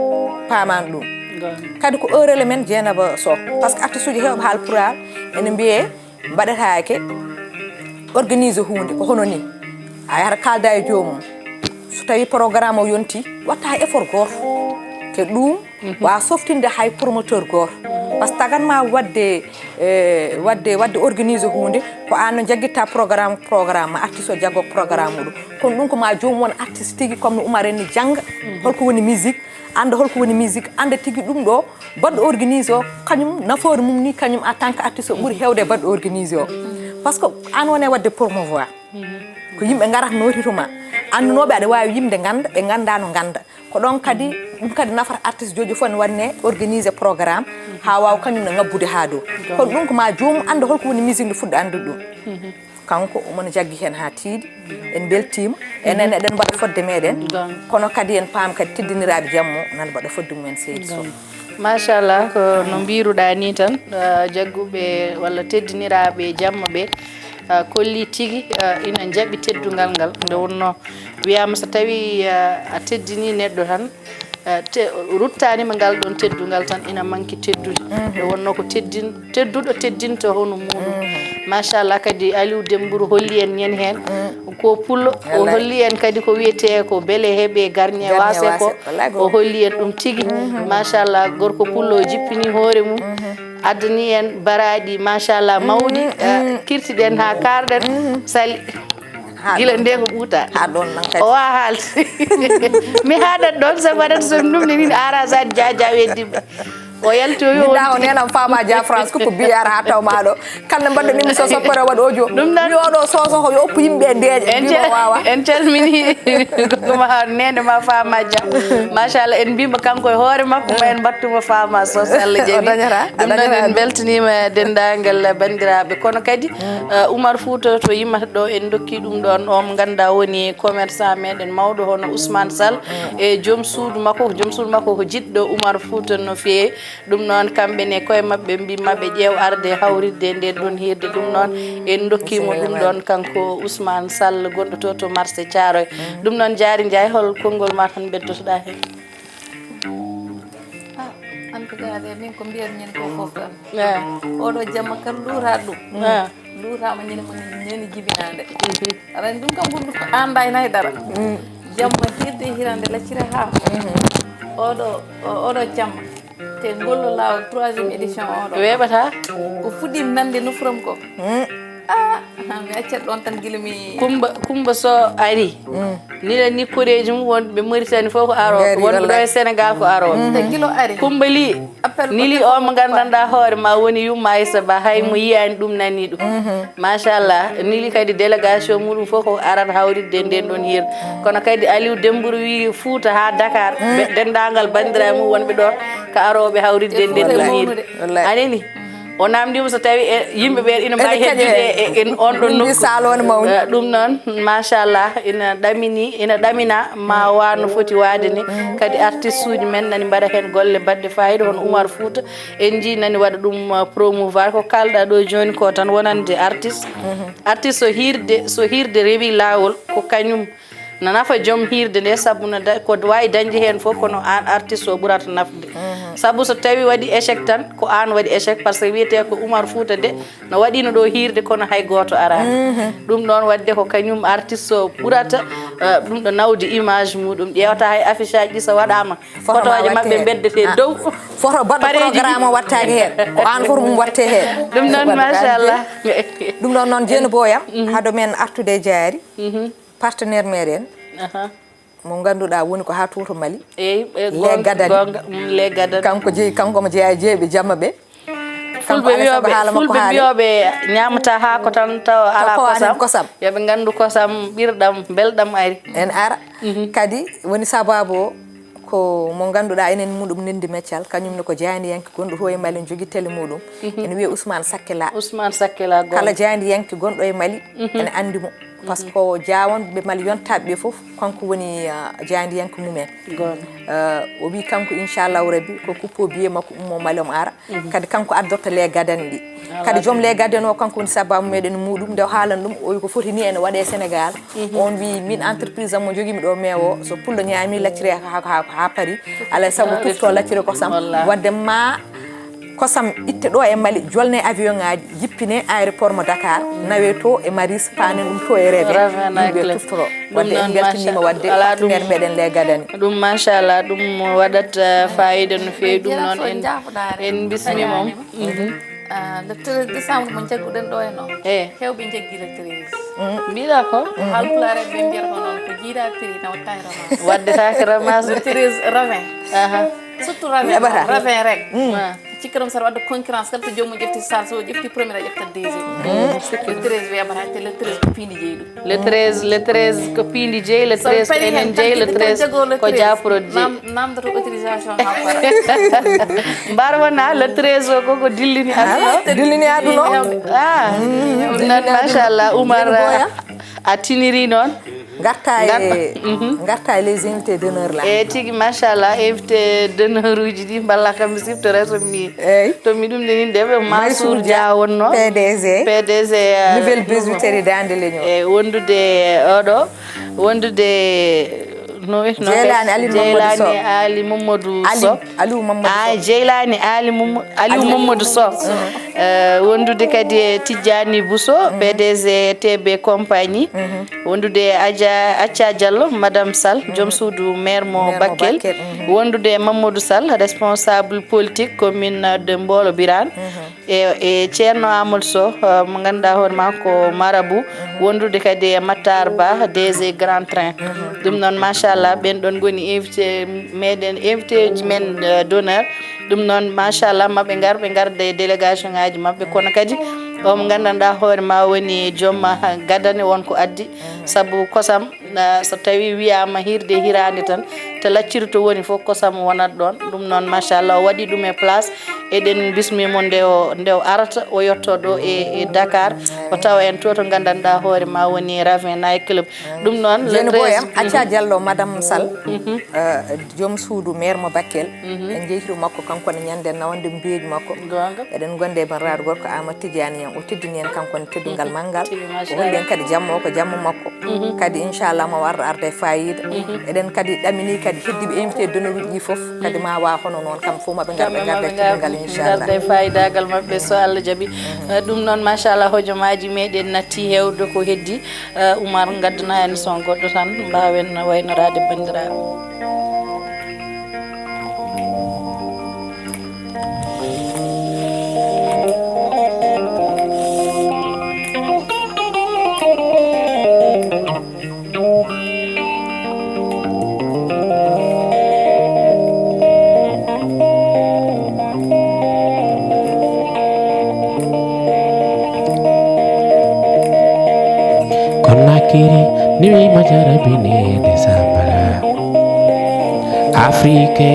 paamaani ɗum. Kadi ko erreur men Dieynaba Soh. Parce que artiste uji heewɓe haal pulaar ene mbiyee mbaɗataake organisé huunde ko hono ni. A yahata kaalda e joomum. So tawi programme o yonti, watta effort gooto. Te ɗum waawa softinde hay promoteur gooto. Parce que tagan ma waɗde, eh, waɗde, waɗde organisé huunde, ko aan no jaggitta programme, programme ma artiste o jaggo programme muɗum. Kono ɗum ko ma joomum won artiste tigi comme no Oumar en ni jannga. Holko woni musique? Annda holko woni musique, annda tigi ɗum ɗo baɗɗo organisé o, kañum nafoore mum ni, kañum en tant que artiste o ɓuri heewde e baɗɗo organisé o. Parce que aan woni e waɗde promouvoir. Ko yimɓe ngarata nootito ma. Anndunoɓe aɗa waawi yimde ngannda, ɓe ngannda no ngannda. Ko ɗon kadi, ɗum kadi nafata artiste jojo fof ne waɗne organisé programme, haa waawa kañum ne ngabbude haa dow. Kono ɗum ko ma joomum annda holko woni musique nde fuɗɗo anndude ɗum. Kanko omona jaggi heen haa tiiɗi. En mbeltiima. Enen eɗen mbaɗa fodde meɗen. Kono kadi en paam kadi teddiniraaɓe jammo nan mbaɗa fodde mumen seydi Soh. Machallah, ko no mbiruɗa ni tan, ah, jagguɓe walla teddiniraaɓe jamma ɓe, ah, kolli tigi, ah, ina njaɓi teddungal ngal. Nde wonno wiyama so tawi, ah, a teddini neɗɗo tan, ah, te, ruttanima ngal ɗon teddungal tan ina manki teddude. Nde wonno ko teddin-, tedduɗo teddinta hono muɗum. Machallah, kadi Aliou Dembourou holli en ñande heen. Ko pullo, o holli en kadi ko wiyete ko beele heɓe garñe waase ko. Wallay o holli en ɗum tigi. Machallah, gorko pullo o jippini hoore mum. Addani en baraji, machallah, mawɗi. Eh, kirtiɗen haa kaarɗen. Sali. Gila nde ko ɓuuta. Haa ɗon nan kadi. O waa haalde. Mi haaɗat ɗon, sabu aɗa so ɗum ne min ara sa jaja weddimɓe. O yalti o yo. Min da o nenam fama ja France ko bi ara ha taw maɗo. Kala mbaɗɗo ni mi so soppere waɗ audio. Ɗum ɗon. Mi oɗo soso ko yo oppu yimɓe ndeeƴe. En cal-, wawa. En calmini. Ko ma nene ma fama ja. Machallah, en mbima kanko e hoore makko, ma en mbattuma fama so Allah jaɓi. O dañata, a ɗum ɗon dañata en ɗum. Beltanima dendagal bandiraɓe. Kono kadi, eh, Oumar Fouta to yimmata ɗo en dokki ɗum ɗon, o mo ganduɗa woni commerçant meɗen mawɗo hono Ousmane Sall. E joom suudu makko, joom suudu makko ko jiɗɗo Oumar Fouta no feewi. Ɗum noon, kamɓe ne koye maɓɓe mbi maɓe ƴeew arde hawritde e nden ɗon hirde. Ɗum noon, en ndokkimo ɗum ɗon kanko Ousmane Sall, gonɗo to, to marché Thiaroye. Ɗum noon, Diary Ndiaye, hol konngol ma tan beddotoɗa heen? Ah, en tout cas, de, min ko mbiyat ñin ko fof tan. Ah. Oɗo jamma kala luuta ɗum. Ah. Luutama ñande mo ñande jibinande. Mhm. Aɗa anndi ɗum kam ko ɗum ko an ɗayna e dara. Mm. Jamma hirde hirande laccire haa. Mhm. Oɗo, o-, oɗo jamma. Te ngollo laawol troisième édition oɗo. Weeɓata? Ko fuɗɗi nande nofram ko. Mm. Ah, mi accat ɗon tan gila mi. Kumba Kumba so ari, nila ni koreeji mum wonɓe Mauritanie fof ko arooɓe, wonɓe ɗo e Sénégal ko arooɓe. Kumba li nili o mo nganndanɗaa hoore ma woni yumma Aissa Ba, hay mo yiyaani ɗum nani ɗum. Machallah, nili kadi délégation muɗum fof ko arata hawritde e nden ɗon hirde. Kono kadi Aliou Dembourou wi Fouta haa Dakar, denndaangal banndiraaɓe mum wonɓe ɗon ko arooɓe hawritde e nden ɗon hirde. Anani, o namdima so tawi e yimɓe ɓe ina mbawi heddude e en on ɗon nokku. Salone mawni. Ɗum noon, machallah, ina ɗamini, ina ɗamina ma wa no foti waade ni. Kadi artiste uji men nani mbaɗa heen golle baɗɗe fayida, hono Oumar Fouta en ji nani waɗa ɗum promouvoir. Ko kalɗa ɗo joni ko tan wonande artiste. Artiste so hirde, so hirde rewi lawol, ko kañum na nafa joom hiirde nde, sabu na da- ko wawi dañde hen fof, kono an artiste o ɓurata nafde. Sabu so tawi waɗi échec tan, ko an waɗi échec, par ce que wiyete ko Oumar Fouta de no waɗino ɗo hiirde, kono hay goto arani. Ɗum ɗon wadde ko kañum artiste o ɓurata eh, ɗum ɗo nawde image muɗum. Ƴewata hay affiche aji ɗi so waɗama, photoje mabɓe beddete dow. Photo baɗɗo programme o wattaki hen, ko an photo mum watte hen. Ɗum noon, machallah. Ɗum ɗon noon, jeeni boyam, haado men artude e jaari, partenaire meɗen mo ganduɗa woni ko ha tuuto Mali. Eyyi, le gadani. Le gadani. Kanko jeeyi, kanko mo jeeya e jeeɓe jamma ɓe. Fulɓe wiyoɓe, fulɓe wiyoɓe ñamata haako tan tawa ala kosam. Yoɓe gandu kosam ɓirɗam belɗam ari. En ara. Kadi woni sababu o ko mo ganduɗa enen muɗum ndendi meccal, kañum ne ko jayniyanke gonɗo to e Mali, jogui télé muɗum. Ene wiye Ousmane Sakkela. Ousmane Sakkela, kala jayniyanke gonɗo e Mali ene andi mo. Par ce que ko jawonɓe Mali yontaɓe ɓe foof, kanko woni jayniyanke mumen. O wi kanko inchallahu rabbi ko kuppo biye makko ummo Mali omo ara. Kadi kanko addorta le gadani ɗi. Kadi joom le gadani o kanko woni sababu meɗen muɗum nde o haalani ɗum, o wi ko foti ni ene waɗe Sénégal. On wi min entreprise am mo joguimi ɗo mewo, so pullo ñaami lacciri ha Paris. Alay sago tufto lacciri kosam. Wadde ma kosam itte ɗo e Mali, jolne avion ngaji, jippine aéroport mo Dakar, nawe to e Maris, panen ɗum to e Reve. Yimɓe tuftoro. Wadde en beltanima wadde partenaire meɗen le gadani. Ɗum machallah, ɗum waɗat fayida no fewi. Ɗum noon en en bismima. Le treize décembre mo jagguɗen ɗo e noon, e hewɓe jaggi le treize. Mbiɗa ko halpulareɓe mbiyata ko noon ko jiiɗa prix na watta e ramas. Waddetake ramas. Le treize ravin. Surtout ravin, ravin rek. Cikka ɗum saɗa wadde concurrence kala to joomum ƴefti sal, so ƴefti premier a ƴeftat deuxième. Le treize weɓata te le treize ko piindi jeyi ɗum. Le treize, le treize ko piindi jeyi. Le treize ko enen jeyi. Le treize ko japrod jeyi. Namdoto autorisation ha para. Mbar wona le treize o koko dillini aduna. Dillini aduna. Ah. Nan machallah Oumar a tiniri noon. Garta e garta e les invités d'honneur la. E tigi machallah, invité d'honneur uji ɗi mballa kam mi siftora so mi. Eyyi. To mi ɗum nde ni nde ɓe Mansour Dia wonno. PDG. PDG. Nouvelle bijouterie Dande Leñol. E wondude oɗo wondude no no Jeylani Ali Mamadou Sow. Jeylani Ali Mamadou Sow. Aliou Mamadou Sow. Jeylani Ali Mamadou Aliou Mamadou Sow. Wondude kadi e Tijjani Bousso, PDG TB Compagnie. Wondude e Adja Acca Diallo, Madame Sall, joom suudu maire mo Bakel. Wondude e Mamadou Sall, responsable politique commune de Mbolo Birane. E e Ceerno Amadou Sow, mo ganduɗa hoore ma ko marabout. Wondude kadi e Matar Ba, DG Grand Train. Ɗum noon machallah, ɓen ɗon goni invité meɗen, invité ji men d'honneur. Ɗum noon machallah, maɓe ngar ɓe ngarda e délégation ngaji maɓɓe, kono kadi omo gandanɗa hoore ma woni joom gadane won ko addi. Sabu kosam so tawi wiyama hirde hirande tan, to lacciri to woni fof kosam wonat ɗon. Ɗum noon machallah, o waɗi ɗum e place. Eɗen bismimo nde o nde o arata, o yetto ɗo e e Dakar, o tawa en to to gandanɗa hoore ma woni Ravin Night Club. Ɗum noon le treize. Acca Diallo, Madame Sall, joom suudu maire mo Bakel. En jeytiro makko kanko ne ñande nawande mbiyeji makko. Eɗen gonde e bandiraaɗo gorko Amadou Tidiane Niang, o teddini en kanko ne teddungal manngal. O holli en kadi jamma o ko jamma makko. Kadi inchallah ma warda arde e fayida. Eɗen kadi ɗamini kadi heddiɓe invité d'honneur uji ɗi fof, kadi ma wa hono noon, kam fof maɓe ngar ɓe ngarda e teddungal inchallah. Ngarda e fayidagal maɓɓe so Allah jaɓi. Ɗum noon machallah, hojomaji meɗen natti hewde ko heddi. Oumar, ngaddana en son goɗɗo tan mbawen waynorade bandiraɓe. Ni wiima jarabinede sambala. Afrique,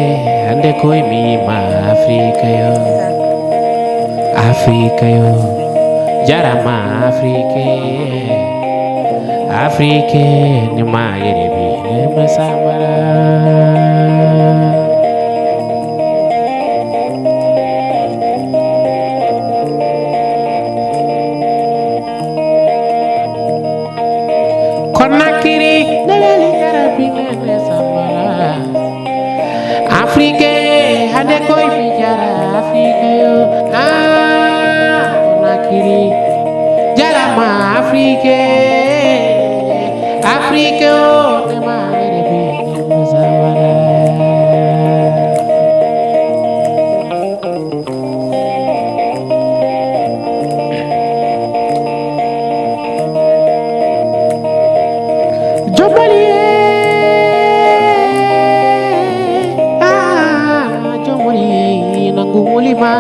hande koye mi wiima Afrique yo. Afrique yo. Jarama Afrique. Afrique, ni ma yere bi ne ma sambala. Konakiri, neleli jarabi nene sambala. Afrique, hande koye mi jara Afrique yo. Ah, Konakiri, jarama Afrique. Afrique yo, tema ere bi sambala. Jomboli, ah, jomboli, nangu mulima.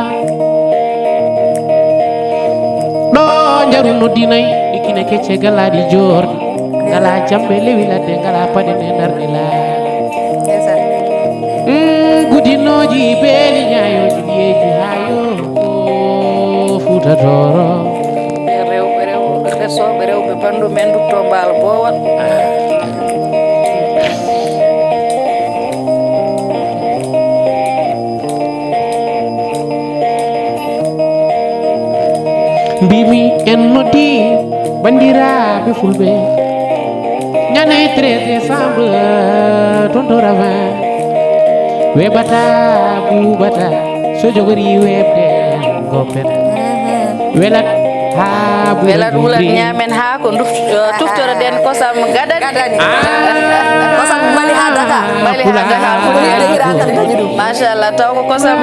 Ɗo njaru noddinay, ikine kecce galaɗi jor. Ngala jamɓe lewi ladde, ngala paɗe ne darni la. Mm, gudinoji beeli ñayoji yeji hayo. Fuuta Tooro. Ɓe rewɓe, rewɓe, ɓe sooɓe rewɓe, bandu men dutto mbaalo boowal. Mbimi en noddi banndiraaɓe fulɓe, ñande treize décembre, tonto ravin, weɓata, buuɓata, so jogori weɓde, goppen. Welat haa ɓuri. Welat, wulat, ñaamen haa ko nduf-, eh, tuftoroɗen kosam gadani. Gadani. Ah. Kosam mbali haa Dakar. Mbali haa Dakar. Ko yimɓe hira tan dañi ɗum. Machallah, taw ko kosam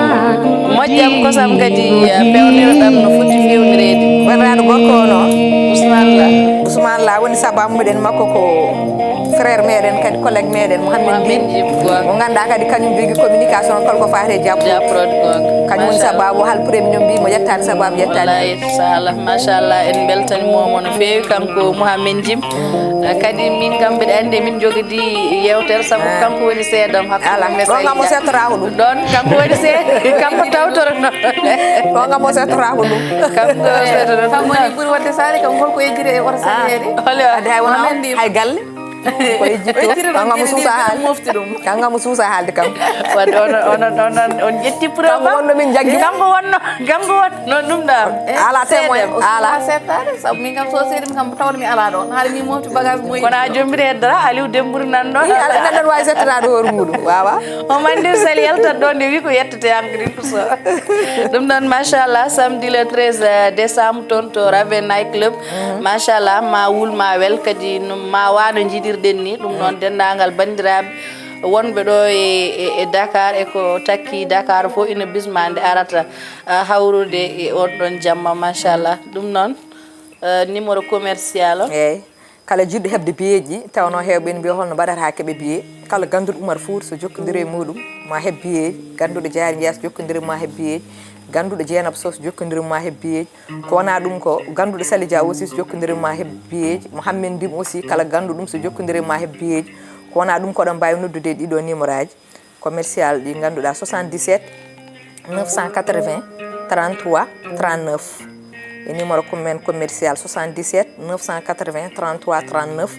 moƴƴam, kosam kadi, eh, pewnirɗam no foti fewnireede. Wonraɗo gorko o no? Ousmane La. Ousmane La woni sababu meɗen makko ko frère meɗen, kadi collègue meɗen, Mohamed Mohamed Dib. Dib, waaw. Mo ngannduɗaa kadi kañum jogii communication kala ko faati e Dia Prod. Dia Prod, goonga. Kañum woni, machallah, sababu hal premier mbimo yettaani sababu yettaani. Wallahi, salah, machallah, en mbeltaniima mo no feewi, kanko Mohamed Dib. Eh, kadi min kam mbiɗa anndi min njogidi yeewtere, sabu, ah, kanko woni seedam hakkunde. Ala, message ɗon kam o settoraako ɗum. Ɗon kanko woni se-, kanko tawtorono. Ɗon kam o settoraako ɗum. Kanko o settoraako ɗum. Kam woni ɓuri wonde saare kam, holko yejjiri e oto, ah, sareede? Holi o? Ade hay wona. Mohamed Dib. Hay galle. Ko e jikku. Ɓe jiri ɗum, kanga mo jiri suusa ɗum, haalde. Mofti ɗum. Kanga mo suusa haalde kam. Wadde onon, onon, onon, on ƴetti preuve. Kanko wonno min jaggi. Kanko wonno, kanko wonno ɗum ɗa. Ala témoin, seede. Ala. Seettaade, sabu min kam so seedi mi kam tawde mi ala ɗon. Haade mi mofti bagage mo. Kono a jombiri e dara, Aliou Dembourou nan ɗon. Ii, ala, neɗɗo wawi settanaade hoore muɗum. Wawa. O mandi sali yaltat ɗon, nde wi ko yettete hankadi ko so. Ɗum ɗon, machallah, samedi le treize décembre, toon to Raven Night Club. Mhm. Machallah, ma wul ma wel, kadi no, ma wano jiiɗirɗen ni. Ɗum noon, mhm, denndaangal banndiraaɓe wonɓe ɗo e, e, e Dakar e ko takki Dakar fof ina bisma nde arata, ah, hawrude e on ɗon jamma, machallah. Ɗum noon, eh, numéro commercial o. Eey. Kala jiɗɗo heɓde biyeeji, tawno heewɓe ene mbiya holno mbaɗata haa keɓa biyee. Kala gannduɗo Oumar Fouta so jokkondire e muɗum, ma heɓ biyeeji. Gannduɗo Diary Ndiaye so jokkondire ma heɓ biyeeji. Gannduɗo Dieynaba Sow so jokkondire ma heɓ biyeeji. Ko wonaa ɗum ko gannduɗo Sali Dia aussi so jokkondire ma heɓ biyeeji. Mouhamed Ndim aussi, kala gannduɗo ɗum so jokkondire ma heɓ biyeeji. Ko wonaa ɗum ko oɗon mbaawi noddude e ɗiɗo numéro aji commercial ɗi ngannduɗaa, soixante-dix-sept neuf cent quatre-vingts trente-trois trente-neuf. E numéro com-, men commercial soixante-dix-sept neuf cent quatre-vingts trente-trois trente-neuf,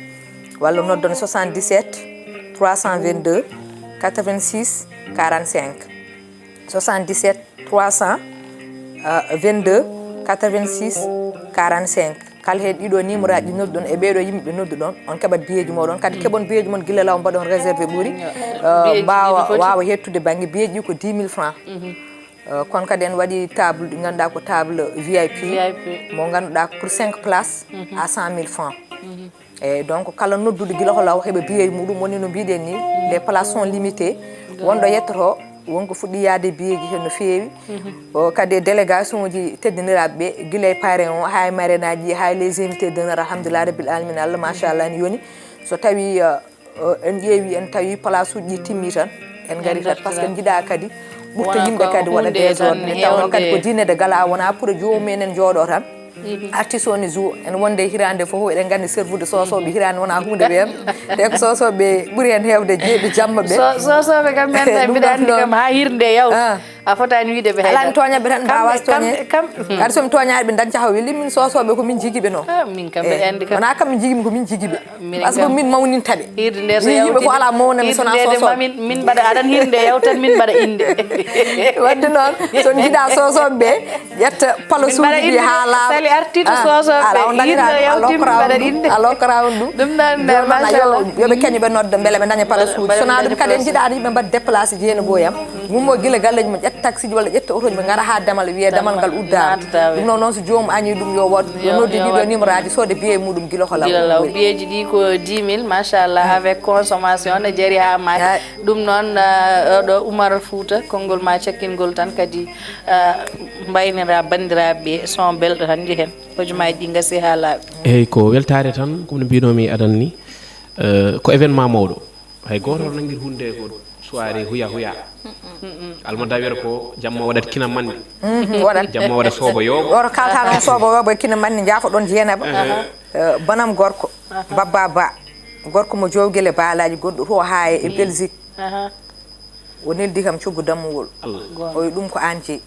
walla noddon soixante-dix-sept trois cent vingt-deux quatre-vingt-six quarante-cinq. Soixante-dix-sept trois cent vingt-deux quatre-vingt-six quarante-cinq. Kala heen ɗiɗo numéro aji ɗi nodduɗon e ɓeeɗo yimɓe nodduɗon, on keɓat biyeeji moɗon. Kadi keɓon biyeeji mon gila law, mbaɗon réservé ɓuri, mm, eh, biyeeji mbawa, ɗi no foti, waawa hettude bannge biyeeji ɗi ko dix mille francs. Mhm. Eh, kono kadi en waɗi table ɗi ngannduɗaa ko table V I P, V I P, mo ngannduɗaa ko pour cinq places, mhm, à cent mille francs. Mhm. Eyyi, donc, kala nodduɗo gila ko law heɓa biyeeji muɗum, woni no mbiɗen ni, mm, les places sont limitées. Ɗum. Wonɗo yettoto, wonko fuɗɗi yaade biyeeji heen no feewi. Mhm. O, kadi e délégation uji teddiniraaɓe ɓe, gila e parrain o, haa e marraine aji, haa e les invités d'honneur, alhamdulillah rabbil alamin, Allah, machallah, ne yoni. So tawi, uh, uh, en ƴeewi, en tawi place uji ɗi timmi tan, en ngari tan, par ce que en njiɗa kadi ɓurta yimɓe kadi waɗa désordre, nde tawno kadi ko diine de gala, wona pour joomum en en jooɗo tan. Artiste o ne joue en wonde hiraande fof eɗen nganndi servude soosooɓe hiraande wona huunde ɓeen. Te ko soosooɓe ɓuri heen heewde jeeɓi jamma ɓe. So- soosooɓe kam men Ɗum mbiɗa ɗon anndi ɗon. Kam haa hirnde yaw Ah. A fotaani wiide ɓe Alaa mi tooñaɓe tan mbaawa tooñe. Kadi so mi tooñaani ɓe dañca haw welli min soosooɓe ko min jigiɓe noon. Ah, min kam mbeɗa anndi kam wona kam mi jigimi ko min jigiɓe. Parce que min mawninta ɓe hirde nde so yimɓe fof alaa mawnami sona soosooɓe. Min mbaɗa aɗan hirde yawtan min mbaɗa innde. Wadde noon so jiɗa soosooɓe ɓe ƴetta pala suuji ɗi haa laaɓa. Sali artiiɗo soosooɓe hirde yawtin mbaɗa innde. A lokkora on ɗum ɗum ɗon machallah. Yoɓe keño ɓe nodda mbele ɓe daña pala suuji sona ɗum kadi en jiɗaani yimɓe mbaɗa déplacé jeeni ɓooyam. Gummo gila galleji mum ƴetta taxi ji walla ƴetta otoji ɓe ngara ha damal wiye damal ngal uddaama. Ɗum noon noon so joomum añi ɗum yo wood yo noddi ɗiɗo numéro aji soode biye muɗum gila ko law. Gila law biyeji ɗi ko dix mille machallah avec consommation ne jari ha maaki. Ɗum noon oɗo Oumar Fouta konngol ma cakkingol tan kadi mbaynira bandiraɓe son belɗo tan jehen hojomaji ɗi gasi ha laaɓi. Eyyi ko weltare tan kono mbinomi adan ni ko événement mawɗo. Hay gooto nangir hunde ko soirée huya huya. Almada wiyata ko jamma waɗat kina manni. Waɗat jamma waɗa soobo yoobo. Oto kalta noon soobo yoobo e kina manni jaafo ɗon jeenaba. Banam gorko babba ba gorko mo jowgele baalaji gonɗo to haa e Belgique. O neldi kam coggu dammuwol. O wi ɗum ko aan jeyi.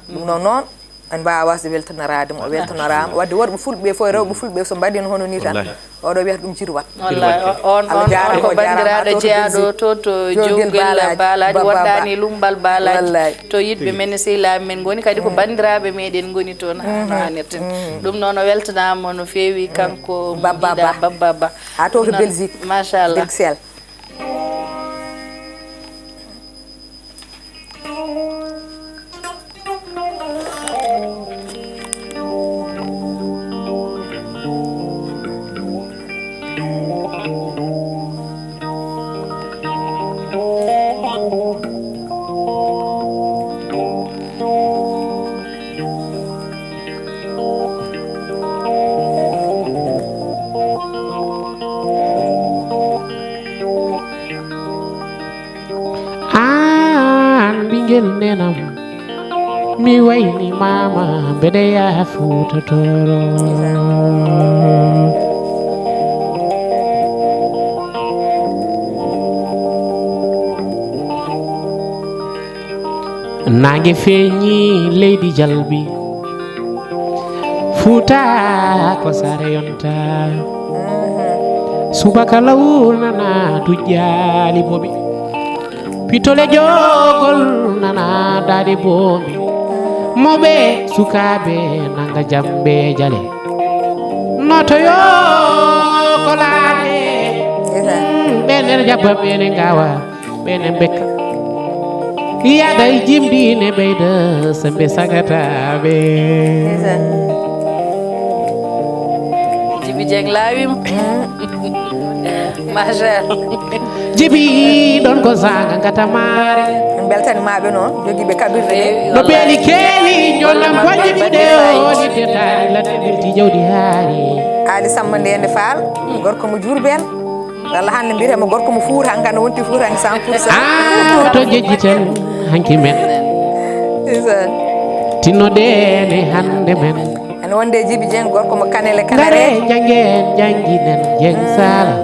Ɗum noon noon en mbaawa wasde weltanaraade mo o weltanaraama wadde worɓe fulɓe fof e rewɓe fulɓe so mbaɗino hono ni tan. Oɗo wiyata ɗum jirwat. Wallahi on on on ko bandiraɗo jeyaɗo to to jowgel balaji woɗɗani lumbal balaji to yiɗɓe men e sehilaɓe men goni kadi ko bandiraɓe meɗen goni toon no hanirta. Ɗum noon o weltanama no feewi kanko babba ba ha to to Belgique machallah. Aan ɓingel nenam mi wayni mama mbeɗa yaha Fuuta Tooro. Naange feeñi leydi jalbi. Fuuta ko saare yonta. Subaka law nana dujjaali boɓi. Pitole jogol nana daade boombi. Mawɓe sukaaɓe nanga jambe jale. Notoyo ko laale. Ɓe nder jabba ɓe ne ngawa. Ɓene mbekka yada e jimɗi ne ɓeyda sembe sagataɓe. Jibi Dieng laawima. Machallah. Jibi ɗon ko sanga gata maare. En beltani maɓe noon jogiiɓe kaɓirɗe ɗe. No beeli keeli jonnam boƴƴi ɗiɗe oli detani latte bilti jawdi haari. Ali Samba Ndende Fall gorko mo Jurbel. Walla hannde mbiyetee mo gorko mo Fuuta, hanki hannde wonti Fuuta hanki cent pour cent. Ah, to jejjiten hanki men. Tinnoɗene hannde men. Ene wonde Jibi Dieng gorko mo Kanel e Kanel. Ngare janngen jannginen Dieng Sala.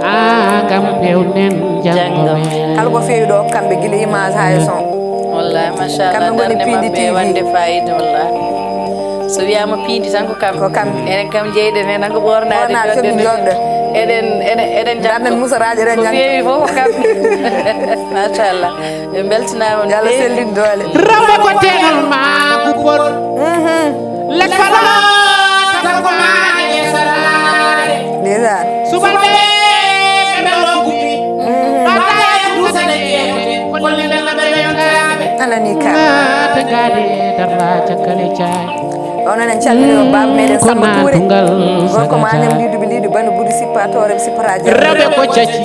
Ah, ngam pewnen janngo men. Kala ko feewi ɗo kamɓe gila image haa e son. Wallahi machallah darde maɓɓe wande fayida wallahi. So wiyama piindi tan ko kamɓe ko kamɓe enen kam jeyɗen hen tan ko ɓornade joɗɗen eɗen eɗen eɗen janggo musaraji eɗen ko feewi fof ko kamɓe. Machallah ɓe beltinama no yalla sellin doole. Rewɓe ko tenal ma gubol. Lekkalo tata ko maɗe e sarare. Déjà subalɓe ɓe ɗo gumi. Alani ka. Onon en calmini on baaba meɗen Samba Touré gorko ma ñam liduɓe lidu banu budi sippa tore sippata jam. Rewɓe ko caci.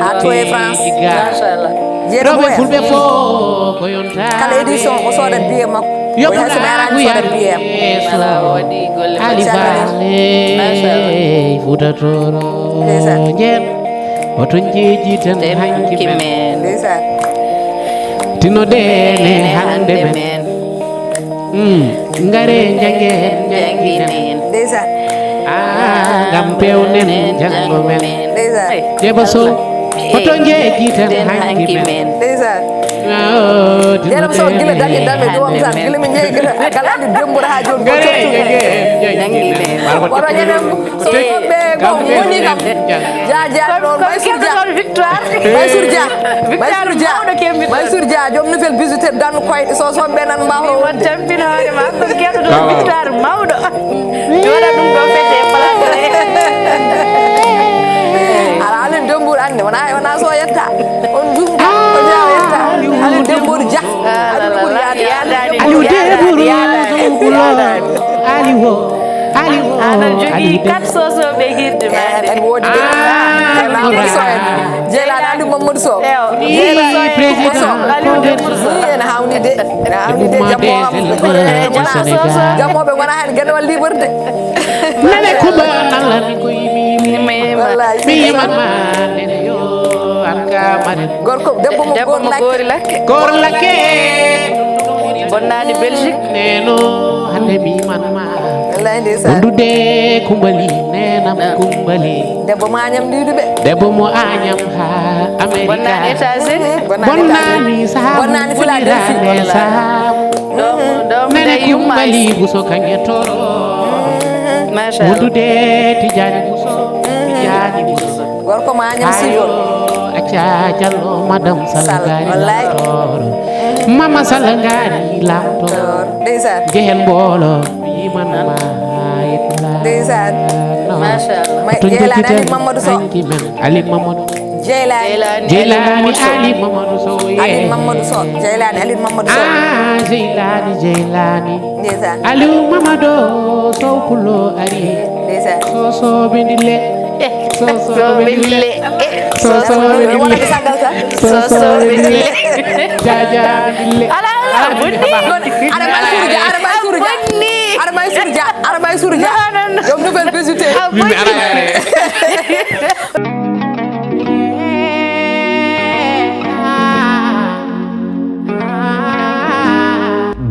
Ha to e France. Machallah. Jeeɗo boya. Kala édition o soodat billet makko. Yo ko yaasi ɓe arani soodat billet am. Ala waɗi golle machallah. Futatoro. Ndeysaan. Oto njeeji tan hanki men. Ndeysaan. Tino dene hande men. Ngare njangeen, njanginen. Ndeysaan. Ah, ngam pewnen janngo men. Ndeysaan. Debbo Sow, hoto njeejiten hanki men. Ndeysaan. Debbo Sow, gila dame, dame, ɗum am tan, gila mi njeeyi gila, kala andi dembora haa jooni ko coftude. Woto ñamen Sosoɓe ko moni kam. Ja, ja, ɗon Mansour Dia. Victoire. Mansour Dia. Victoire mawɗo kembi. Mansour Dia, joom nouvelle bijouterie dan koyɗe Sosoɓe nan mbawa. On tampina hoore ma, ko keɗoɗo victoire mawɗo. Joɗa ɗum ɗo fete e plateau. Ala, Alioune Dembour ande, wona, wona so yetta. On jumta, ko jaw yetta. Alioune Dembour Dia. Aliou Debour, Aliou, Aliou, aɗa jogii quatre Sosoɓe hirde ma. Kadi woodi de. Mamadou Sow en. Jeylani Aliou Mamadou Sow. Jeylani président Sow. Aliou Debour Sow. Ene hawni de. Ene hawni de, jammo am. Jammoɓe gona hen genowal libre de. Nene Kumba Allah mi ko yimi. Wallahi. Mi yima ma nene yo. Gorko, debbo mo Goor Lakke. Goor Lakke. Bonnaani Belgique. Neno hande mi man ma. Wallahi ndeysaan. Wondude Kumbali nenam Kumbali. Debbo mo Añam ɗiɗuɓe. Debbo mo Añam ha Amerika. Bonnaani États-Unis. Bonnaani saha. Bonnaani Philadelphie. Saha. Nene Kumbali Buso kañe toro. Machallah. Wondude Tijani Buso. Tijani Buso. Gorko ma Añam Sivol. Acca Jallo, Madame Salgari Lamtoor. Mama Salgari Lamtoor. Ndeysaan. Jehen mboolo, yiman ma itla. Ndeysaan. Machallah. Jeylani Ali Mamadou Sow. Ali Mamadou. Jeylani. Jeylani Ali Mamadou Sow. Ali Mamadou Sow. Jeylani Ali Mamadou Sow. Ah, Jeylani, Jeylani. Ndeysaan. Aliou Mamadou Sow Pulo ari. Ndeysaan. Sosoɓe ndille. Sosoɓe ndille. Sosoɓe ndille. Sosoɓe ndille. Jaja ndille. Ala, ala, bonni. Ara may surja, ara may surja. Ara may surja, ara may surja. Joom nouvelle visite. Bonni.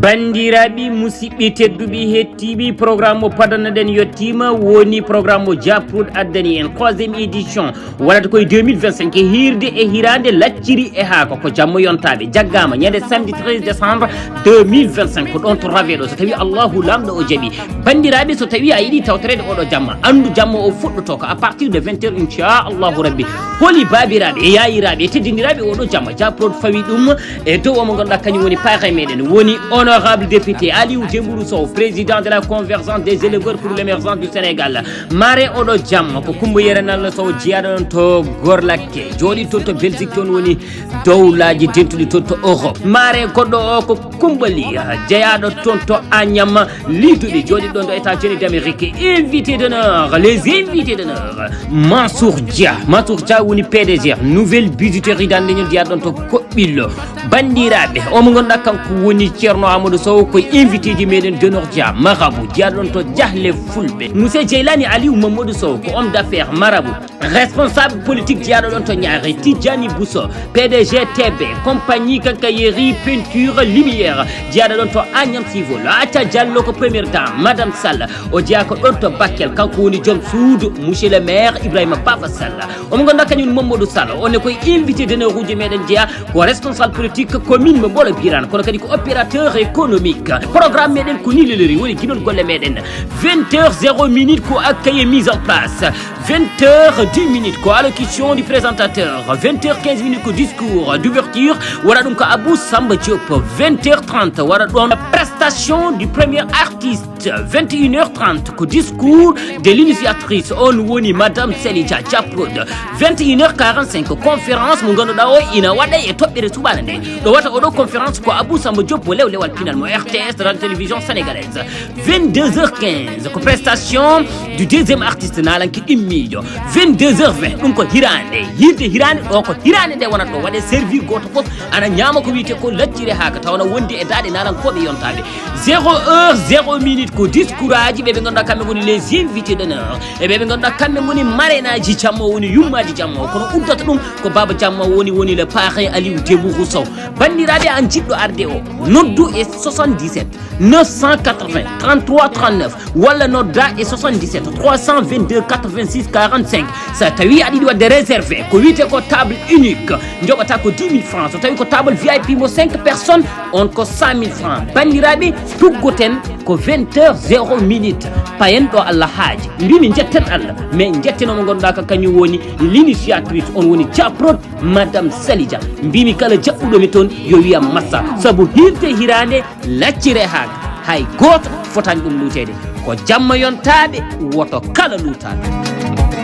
Banndiraaɓe, musidɓe tedduɓe, hettiiɓe, programme mo padannoɗen yettiima, woni programme mo Japrod addani en, troisième édition, waɗata koye deux mille vingt-cinq, e hiirde e hiraande lacciri e haako, ko jamma yontaaɓe, jaggaama ñande samedi treize décembre deux mille vingt-cinq, ko ɗoon to Raveɗo, so tawii Allahu Laamɗo o jaɓii. Banndiraaɓe, so tawii a yiɗi tawtoreede oɗo jamma, anndu jamma o fuɗɗotoo ko à partir de vingt heures, inchallahu rabbi. Holi baabiraaɓe e yaayiraaɓe e teddindiraaɓe oɗo jamma, Japrod fawi ɗum e dow o mo ngannduɗaa kañum woni parrain meɗen, woni honorable député Aliou Dembourou Sow, président de la convergence des éleveurs pour l'émergence du Sénégal. Mare oɗo jamma ko Coumba Yero Nallo Sow, jeyaaɗo ɗon to Gorlakke, jooɗi toon to Belgique, toon woni dowlaaji dentuɗi toon to Europe. Mare goɗɗo o ko Kumbali, jeyaaɗo toon to Agnam, Liduɗi, jooɗiiɗo ɗo États-Unis d'Amérique. Invité d'honneur, les invités d'honneur. Mansour Dia. Mansour Dia woni P D G, nouvelle bijouterie dans leñol, jeyaaɗo ɗon to Koɓɓillo. Banndiraaɓe, o mo ngannduɗaa kanko woni Ceerno Amadou Sow, ko invité ji meɗen d'honneur Dia, marabout, jeyaaɗo ɗon to Jahle Fulɓe. Monsieur Jeylani Aliou Mamadou Sow, ko homme d'affaires, marabout. Responsable politique jeyaaɗo ɗon to Niari, Tidjani Bousso, P D G T B, compagnie quincaillerie, peinture, lumière, jeyaaɗo ɗon to Agnam Civil. Aca Diallo ko première dame, Madame Sall. O jeyaa ko ɗon to Bakel, kanko woni joom suudu, monsieur le maire Ibrahima Baba Sall. Omo ngannduɗaa kañum Mamadou Sall, on ne koye invité d'honneur uji meɗen jeyaa, ko responsable politique commune mo Mbolo Birane, kono kadi ko opérateur économique. Programme meɗen ko ni lelori, woni ginol golle meɗen. Vingt heures zéro minute ko accueil et mise en place. Vingt heures dix minutes ko allocution du présentateur. Vingt heures quinze minutes ko discours d'ouverture. Waɗa ɗum ko Abou Samba Diop. Vingt heures trente waɗa ɗon prestation du premier artiste. Vingt et une heures trente ko discours de l'initiatrice. On woni Madame Selija Diaprod. Vingt et une heures quarante-cinq ko conférence mo ngannduɗaa o ina waɗa e toɓɓere suɓaana nde. Ɗo waɗata oɗo conférence ko Abou Samba Diop mo lewlewal pinal mo R T S, Radio Télévision Sénégalaise. Vingt-deux heures quinze ko prestation du deuxième artiste naalanke ɗimmiijo. Vingt-deux heures vingt ɗum ko hiraande, yirde hiraande ɗo ko hiraande nde wonata ɗo waɗe servir gooto fof ana ñaama ko wiyetee ko lacciri haa ka tawana wondi e daaɗe naalankooɓe yontaaɓe. Zéro heure zéro minute Ko discours aji ɓe ɓe ngannduɗaa kamɓe ngoni les invités d'honneur, e ɓe ɓe ngannduɗaa kamɓe ngoni marraine aji jamma o, woni yummaaji jamma o. Kono uddata ɗum ko baaba jamma o woni, woni le parrain Aliou Dembourou Sow. Banndiraaɓe, an jiɗɗo arde o, noddu e soixante-dix-sept neuf cent quatre-vingts trente-trois trente-neuf, walla nodda e soixante-dix-sept trois cent vingt-deux quatre-vingt-six quarante-cinq. So tawi aɗa yiɗi waɗde réservé, ko wiyetee ko table unique, njoɓata ko dix mille francs. So tawi ko table V I P mo cinq personnes, on ko cent mille francs. Banndiraaɓe, tuggoten ko vingt heures zéro minute. Payen ɗo Allah haaji. Mbimi njetten Allah, mais njetten o mo ngannduɗaa ko kañum woni l'initiatrice, on woni Dia Prod, Madame Sali Dia. Mbimi kala jaɓɓuɗo mi toon yo wiyam massa, sabu hirde hiraande laccire haak. Hay gooto fotani ɗum luuteede. Ko jamma yontaaɓe, woto kala luutaaɓe.